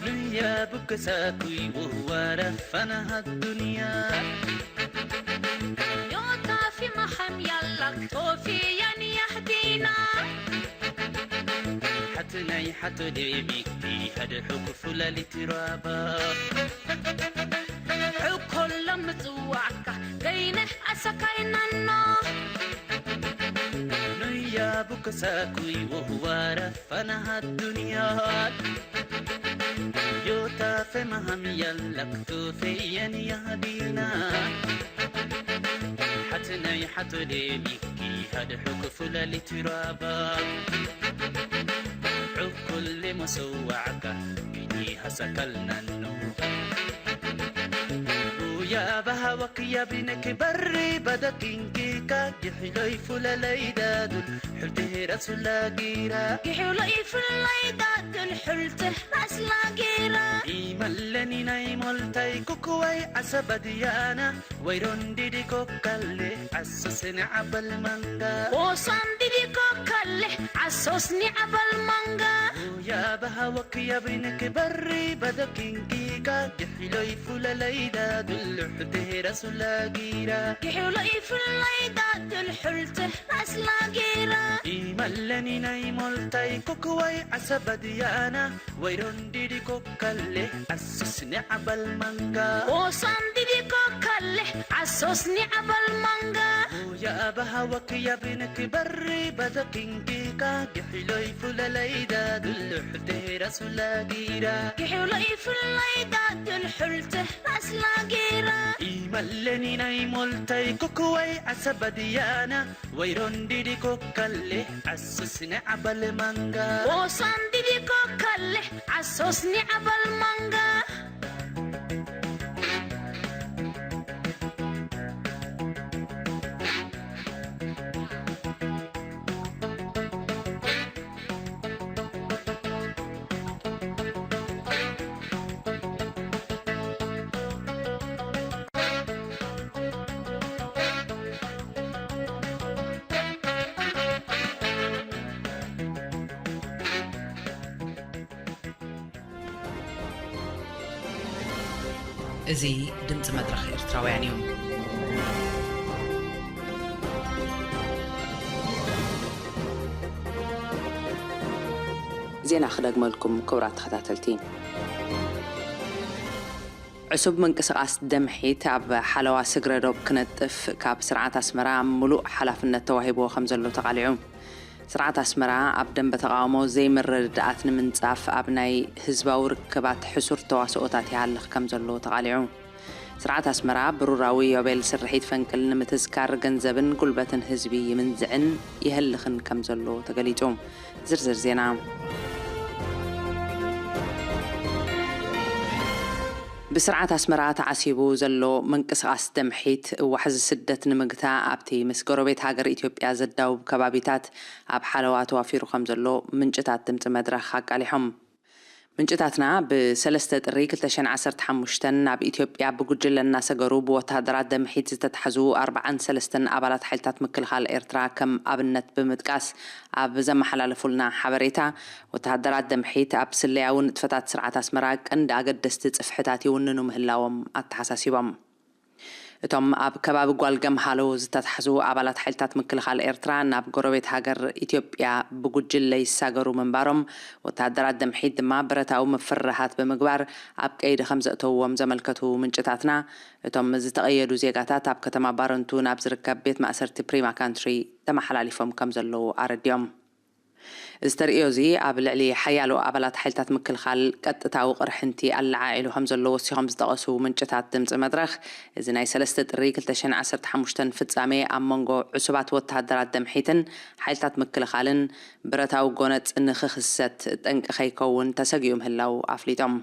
ንያ ብክሳኩይ ወዋረ ፈናሃት ዱንያ ዮታ ፊ መኸም ያላክ ቶፊ ያን ያህዲና ሓትናይ ሓቶ ደሚኪ ሃደ ሕኩፉ ለሊት ራባ ሕኮሎ ምጽዋዕካ ገይነ ኣሰካይናኖ ንያ ብክሳኩይ ወዋረ ፈናሃት ዱንያ ዮታ ፌ መሃም ያላክ ቶፌ የን ያህዲና ሓትናይ ሓቶ ደሚኪ ሃደ ሕኩፉ ለሊት ራባ ዕኩል ሞሰዋዕካ ቢኒ ሃሰከልናኑ ያ በሃወክ ያ ቢነክ በሪ በደኪንኪካ ግሒሎይ ፉለለይ ዳዱል ሕልቲ ረሱላ ጊራ ግሒሎይ ፉለለይ ዳዱል ሕልቲ ረስላ ጊራ ኢመለኒ ናይ ሞልታይ ኩኩዋይ ዓሰበ ድያና ወይሮን ዲዲ ኮካሌ ዓሶስኒ ዓበል ማንጋ ኦሳን ዲዲ ኮካሌ ዓሶስኒ ዓበል ማንጋ ያ በሃወክ ያ ቢነክ በሪ በደኪንኪካ ግሒሎይ ፉለለይ ዳዱል ሕልቲ ረሱላ ጊራ ግሒሎይ ፉለለይ ዳዱል ሕልቲ ረስላ ጊራ ኢመለኒ ናይ ሞልታይ ኩኩዋይ ዓሰበ ድያና ወይሮን ዲዲ ኮካሌ ዓሶስኒ ዓበል ማንጋ ኦሳን ዲዲ ኮ ከልሕ ዓሶስኒ ዓበል ማንጋ። يا أبها وكيا بنك بري بدكينكيكا كحلوي فلاليدا دلحتي رسولا جيرا. ክሕሎ ይፍለይ ዳድል ሑልትሕ ራስላ ጌራ። إيمالني ناي مولتاي كوكوي عسبديانا ويرون ديدي كوكالي عسسني عبل مانغا. ቦሳን ዲዲኮ ከልሕ ዓሶስኒ ዓበል ማንጋ። እዚ ድምፂ መድረኽ ኤርትራውያን እዩ። ዜና ክደግመልኩም፣ ክቡራት ተኸታተልቲ። ዕሱብ ምንቅስቓስ ደምሒት ኣብ ሓለዋ ስግረ ዶብ ክነጥፍ ካብ ስርዓት ኣስመራ ምሉእ ሓላፍነት ተዋሂብዎ ከም ዘሎ ተቓሊዑ። ስርዓት ኣስመራ ኣብ ደንበ ተቓውሞ ዘይምርድዳኣት ንምንጻፍ ኣብ ናይ ህዝባዊ ርክባት ሕሱር ተዋስኦታት ይሃልኽ ከም ዘሎ ተቓሊዑ። ስርዓት ኣስመራ ብሩራዊ ዮቤል ስርሒት ፈንቅል ንምትዝካር ገንዘብን ጉልበትን ህዝቢ ይምንዝዕን ይህልኽን ከም ዘሎ ተገሊጹ። ዝርዝር ዜና። ብስርዓት ኣስመራ ተዓሲቡ ዘሎ ምንቅስቓስ ደምሒት ዋሕዚ ስደት ንምግታእ ኣብቲ ምስ ጎረቤት ሃገር ኢትዮጵያ ዘዳውብ ከባቢታት ኣብ ሓለዋ ተዋፊሩ ከም ዘሎ ምንጭታት ድምፂ መድረኽ ኣቃሊሖም። ምንጭታትና ብሰለስተ ጥሪ ክልተ ሽሕን ዓሰርተ ሓሙሽተን ናብ ኢትዮጵያ ብጉጅለ እናሰገሩ ብወተሃደራት ደምሒት ዝተታሕዙ ኣርባዓን ሰለስተን ኣባላት ሓይልታት ምክልኻል ኤርትራ ከም ኣብነት ብምጥቃስ ኣብ ዘመሓላለፉልና ሓበሬታ፣ ወተሃደራት ደምሒት ኣብ ስለያዊ ንጥፈታት ስርዓት ኣስመራ ቀንዲ ኣገደስቲ ጽፍሕታት ይውንኑ ምህላዎም ኣተሓሳሲቦም። እቶም ኣብ ከባቢ ጓል ገምሃሎ ዝተታሕዙ ኣባላት ሓይልታት ምክልኻል ኤርትራ ናብ ጎረቤት ሃገር ኢትዮጵያ ብጉጅለ ይሳገሩ ምንባሮም፣ ወተሃደራት ደምሒት ድማ ብረታዊ ምፍርራሃት ብምግባር ኣብ ቀይዲ ከም ዘእተውዎም ዘመልከቱ ምንጭታትና፣ እቶም ዝተቐየዱ ዜጋታት ኣብ ከተማ ባረንቱ ናብ ዝርከብ ቤት ማእሰርቲ ፕሪማ ካንትሪ ተመሓላሊፎም ከም ዘለዉ ኣረዲኦም። እዚ ተርእዮ እዚ ኣብ ልዕሊ ሓያሎ ኣባላት ሓይልታት ምክልኻል ቀጥታዊ ቅርሕንቲ ኣለዓዒሉ ከም ዘሎ ወሲኾም ዝጠቐሱ ምንጭታት ድምፂ መድረኽ፣ እዚ ናይ ሰለስተ ጥሪ ክልተ ሽሕን ዓሰርተ ሓሙሽተን ፍጻሜ ኣብ መንጎ ዕሱባት ወተሃደራት ደምሒትን ሓይልታት ምክልኻልን ብረታዊ ጎነጽ ንኽኽሰት ጠንቂ ከይከውን ተሰጊኡ ምህላው ኣፍሊጦም።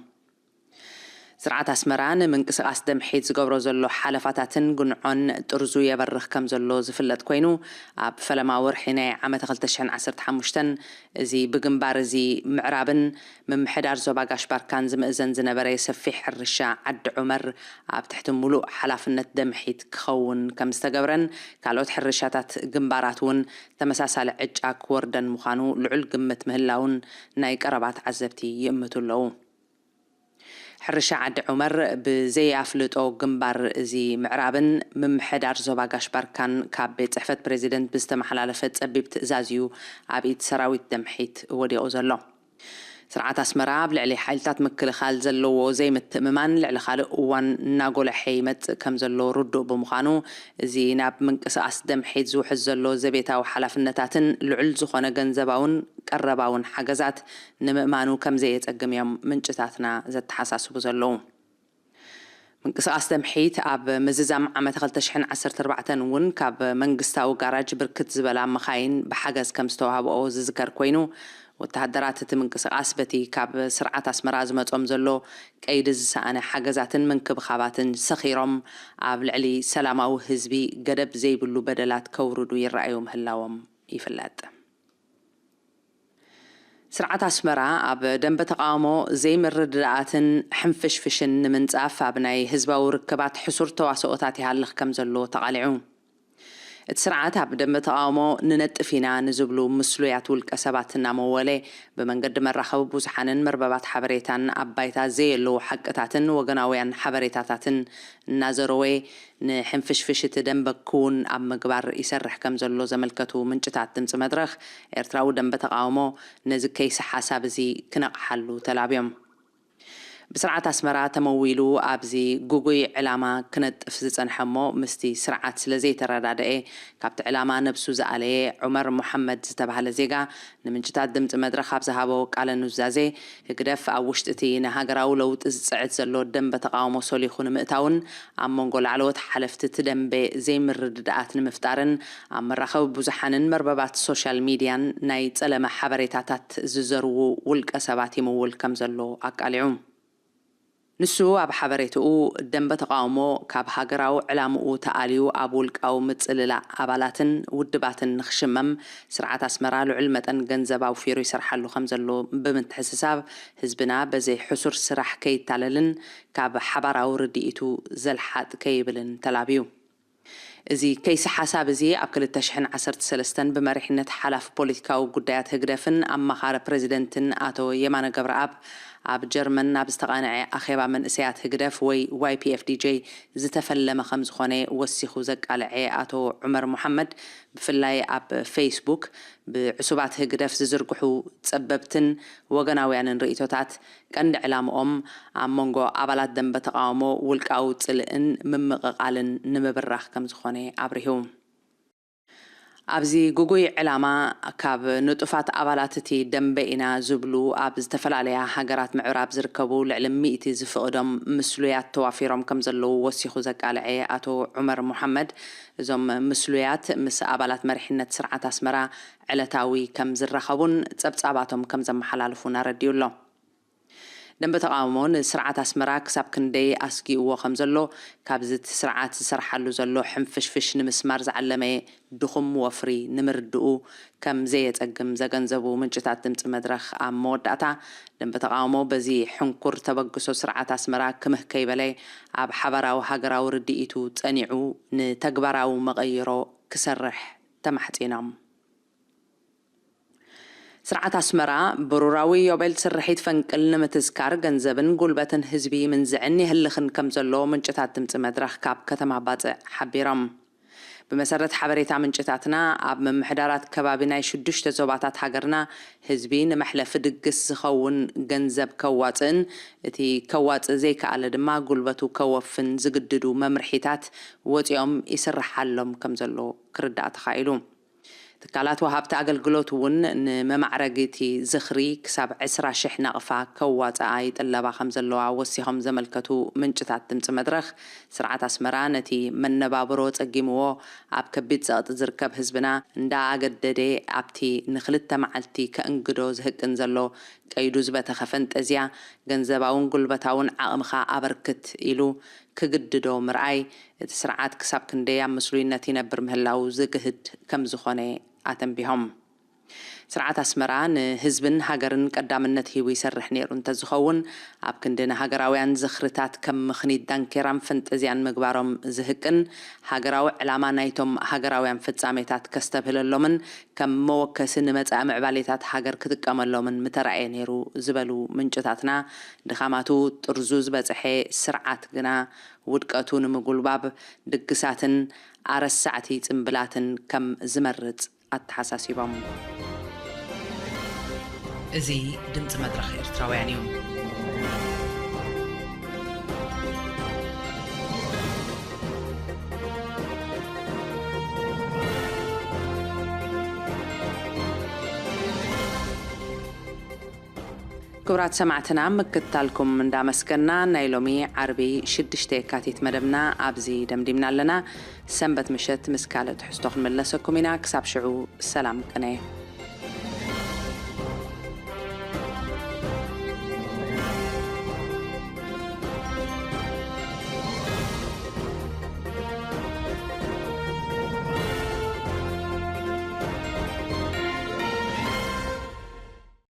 ስርዓት ኣስመራ ንምንቅስቓስ ደምሒት ዝገብሮ ዘሎ ሓለፋታትን ጉንዖን ጥርዙ የበርኽ ከም ዘሎ ዝፍለጥ ኮይኑ፣ ኣብ ፈለማ ወርሒ ናይ ዓመተ ክልተ ሽሕን ዓሰርተ ሓሙሽተን እዚ ብግንባር እዚ ምዕራብን ምምሕዳር ዞባ ጋሽ ባርካን ዝምእዘን ዝነበረ ሰፊሕ ሕርሻ ዓዲ ዑመር ኣብ ትሕቲ ሙሉእ ሓላፍነት ደምሒት ክኸውን ከም ዝተገብረን ካልኦት ሕርሻታት ግንባራት እውን ተመሳሳሊ ዕጫ ክወርደን ምዃኑ ልዑል ግምት ምህላውን ናይ ቀረባ ተዓዘብቲ ይእምቱ ኣለዉ። ሕርሻ ዓዲ ዑመር ብዘይኣፍልጦ ግንባር እዚ ምዕራብን ምምሕዳር ዞባ ጋሽ ባርካን ካብ ቤት ጽሕፈት ፕሬዚደንት ብዝተመሓላለፈ ጸቢብ ትእዛዝ እዩ ኣብ ኢድ ሰራዊት ደምሒት ወዲቑ ዘሎ። ስርዓት ኣስመራ ኣብ ልዕሊ ሓይልታት ምክልኻል ዘለዎ ዘይምትእምማን ልዕሊ ካልእ እዋን እናጎለሐ ይመጽእ ከም ዘሎ ርዱእ ብምዃኑ፣ እዚ ናብ ምንቅስቓስ ደምሒት ዝውሕዝ ዘሎ ዘቤታዊ ሓላፍነታትን ልዑል ዝኾነ ገንዘባውን ቀረባውን ሓገዛት ንምእማኑ ከም ዘየጸግም እዮም ምንጭታትና ዘተሓሳስቡ ዘለዉ። ምንቅስቓስ ደምሒት ኣብ ምዝዛም ዓመት ክልተ ሽሕን ዓሰርተ ኣርባዕተን እውን ካብ መንግስታዊ ጋራጅ ብርክት ዝበላ መኻይን ብሓገዝ ከም ዝተዋህብኦ ዝዝከር ኮይኑ፣ ወተሃደራት እቲ ምንቅስቓስ በቲ ካብ ስርዓት ኣስመራ ዝመጾም ዘሎ ቀይዲ ዝሰኣነ ሓገዛትን ምንክብኻባትን ሰኺሮም ኣብ ልዕሊ ሰላማዊ ህዝቢ ገደብ ዘይብሉ በደላት ከውርዱ ይረኣዩ ምህላዎም ይፍለጥ። ስርዓት ኣስመራ ኣብ ደንበ ተቓውሞ ዘይምርድዳኣትን ሕንፍሽፍሽን ንምንጻፍ ኣብ ናይ ህዝባዊ ርክባት ሕሱር ተዋስኦታት ይሃልኽ ከም ዘሎ ተቓሊዑ። እቲ ስርዓት ኣብ ደንበ ተቓውሞ ንነጥፍ ኢና ንዝብሉ ምስሉያት ውልቀ ሰባት እናመወለ ብመንገዲ መራኸቢ ብዙሓንን መርበባት ሓበሬታን ኣብ ባይታ ዘየለዉ ሓቅታትን ወገናውያን ሓበሬታታትን እናዘረወ ንሕንፍሽፍሽ እቲ ደንበ ክውን ኣብ ምግባር ይሰርሕ ከም ዘሎ ዘመልከቱ ምንጭታት ድምፂ መድረኽ፣ ኤርትራዊ ደንበ ተቓውሞ ነዚ ከይሲ ሓሳብ እዚ ክነቕሓሉ ተላብዮም። ብስርዓት ኣስመራ ተመዊሉ ኣብዚ ግጉይ ዕላማ ክነጥፍ ዝጸንሐ እሞ ምስቲ ስርዓት ስለ ዘይተረዳደኤ ካብቲ ዕላማ ነብሱ ዝኣለየ ዑመር ሙሓመድ ዝተባህለ ዜጋ ንምንጭታት ድምጺ መድረኽ ኣብ ዝሃቦ ቃለ ኑዛዜ፣ ህግደፍ ኣብ ውሽጢ እቲ ንሃገራዊ ለውጢ ዝጽዕት ዘሎ ደንበ ተቓውሞ ሶሊኹ ንምእታውን ኣብ መንጎ ላዕለዎት ሓለፍቲ እቲ ደንበ ዘይምርድዳኣት ንምፍጣርን ኣብ መራኸቢ ብዙሓንን መርበባት ሶሻል ሚድያን ናይ ጸለመ ሓበሬታታት ዝዘርዉ ውልቀ ሰባት ይምውል ከም ዘሎ ኣቃሊዑ። ንሱ ኣብ ሓበሬትኡ፣ ደንበ ተቓውሞ ካብ ሃገራዊ ዕላምኡ ተኣልዩ ኣብ ውልቃዊ ምጽልላእ ኣባላትን ውድባትን ንኽሽመም ስርዓት ኣስመራ ልዑል መጠን ገንዘብ ኣውፊሩ ይሰርሓሉ ከም ዘሎ ብምትሕስሳብ፣ ህዝብና በዘይ ሕሱር ስራሕ ከይታለልን ካብ ሓባራዊ ርድኢቱ ዘልሓጥ ከይብልን ተላብዩ። እዚ ከይሲ ሓሳብ እዚ ኣብ ክልተ ሽሕን ዓሰርተ ሰለስተን ብመሪሕነት ሓላፊ ፖለቲካዊ ጉዳያት ህግደፍን ኣማኻሪ ፕረዚደንትን ኣቶ የማነ ገብረኣብ ኣብ ጀርመን ናብ ዝተቓንዐ ኣኼባ መንእሰያት ህግደፍ ወይ ዋይ ፒ ኤፍ ዲ ጄ ዝተፈለመ ከም ዝኾነ ወሲኹ ዘቃልዐ ኣቶ ዑመር ሙሓመድ፣ ብፍላይ ኣብ ፌስቡክ ብዕሱባት ህግደፍ ዝዝርግሑ ጸበብትን ወገናውያንን ርእይቶታት ቀንዲ ዕላምኦም ኣብ መንጎ ኣባላት ደንበ ተቓውሞ ውልቃዊ ጽልእን ምምቕቓልን ንምብራኽ ከም ዝኾነ ኣብሪሁ። ኣብዚ ግጉይ ዕላማ ካብ ንጡፋት ኣባላት እቲ ደንበ ኢና ዝብሉ ኣብ ዝተፈላለያ ሃገራት ምዕራብ ዝርከቡ ልዕሊ ሚእቲ ዝፍቕዶም ምስሉያት ተዋፊሮም ከም ዘለዉ ወሲኹ ዘቃልዐ ኣቶ ዑመር ሙሓመድ፣ እዞም ምስሉያት ምስ ኣባላት መሪሕነት ስርዓት ኣስመራ ዕለታዊ ከም ዝራኸቡን ጸብጻባቶም ከም ዘመሓላልፉን ኣረዲኡ ኣሎ። ደንበ ተቓውሞ ንስርዓት ኣስመራ ክሳብ ክንደይ ኣስጊእዎ ከም ዘሎ፣ ካብዚ እቲ ስርዓት ዝሰርሓሉ ዘሎ ሕንፍሽፍሽ ንምስማር ዝዓለመ ድኹም ወፍሪ ንምርድኡ ከም ዘየጸግም ዘገንዘቡ ምንጭታት ድምጺ መድረኽ፣ ኣብ መወዳእታ፣ ደንበ ተቓውሞ በዚ ሕንኩር ተበግሶ ስርዓት ኣስመራ ክምህ ከይበለ፣ ኣብ ሓባራዊ ሃገራዊ ርድኢቱ ጸኒዑ ንተግባራዊ መቐይሮ ክሰርሕ ተማሕጺኖም። ስርዓት ኣስመራ ብሩራዊ ዮቤል ስርሒት ፈንቅል ንምትዝካር ገንዘብን ጉልበትን ህዝቢ ይምንዝዕን የህልኽን ከም ዘሎ ምንጭታት ድምጺ መድረኽ ካብ ከተማ ባጽዕ ሓቢሮም። ብመሰረት ሓበሬታ ምንጭታትና፣ ኣብ ምምሕዳራት ከባቢ ናይ ሽዱሽተ ዞባታት ሃገርና ህዝቢ ንመሕለፊ ድግስ ዝኸውን ገንዘብ ከዋጽእን እቲ ከዋጽእ ዘይከኣለ ድማ ጉልበቱ ከወፍን ዝግድዱ መምርሒታት ወጺኦም ይስርሓሎም ከም ዘሎ ክርዳእ ተኻኢሉ። ትካላት ወሃብቲ ኣገልግሎት እውን ንመማዕረጊ እቲ ዝኽሪ ክሳብ ዕስራ ሽሕ ናቕፋ ከዋፅኣ ይጥለባ ከም ዘለዋ ወሲኾም ዘመልከቱ ምንጭታት ድምፂ መድረኽ፣ ስርዓት ኣስመራ ነቲ መነባብሮ ፀጊምዎ ኣብ ከቢድ ፀቕጢ ዝርከብ ህዝብና እንዳኣገደደ ኣብቲ ንክልተ መዓልቲ ከእንግዶ ዝህቅን ዘሎ ቀይዱ ዝበተኸ ፈንጠዝያ ገንዘባውን ጉልበታውን ዓቕምኻ ኣበርክት ኢሉ ክግድዶ ምርኣይ፣ እቲ ስርዓት ክሳብ ክንደይ ኣብ ምስሉይነት ይነብር ምህላው ዝግህድ ከም ዝኾነ ኣተንቢሆም። ስርዓት ኣስመራ ንህዝብን ሃገርን ቀዳምነት ሂቡ ይሰርሕ ነይሩ እንተዝኸውን፣ ኣብ ክንዲ ንሃገራውያን ዝኽርታት ከም ምኽኒት ዳንኬራን ፈንጠዝያን ምግባሮም ዝህቅን፣ ሃገራዊ ዕላማ ናይቶም ሃገራውያን ፍጻሜታት ከስተብህለሎምን ከም መወከሲ ንመጻኢ ምዕባሌታት ሃገር ክጥቀመሎምን ምተራእየ ነይሩ ዝበሉ ምንጭታትና፣ ድኻማቱ ጥርዙ ዝበጽሐ ስርዓት ግና ውድቀቱ ንምጉልባብ ድግሳትን ኣረሳዕቲ ጽምብላትን ከም ዝመርጽ ኣተሓሳሲቦም። እዚ ድምጺ መድረኽ ኤርትራውያን እዩ። ክቡራት ሰማዕትና፣ ምክትታልኩም እንዳመስገና፣ ናይ ሎሚ ዓርቢ ሽዱሽተ የካቲት መደብና ኣብዚ ደምዲምና ኣለና። ሰንበት ምሸት ምስ ካልእ ትሕዝቶ ክንምለሰኩም ኢና። ክሳብ ሽዑ ሰላም ቅነ።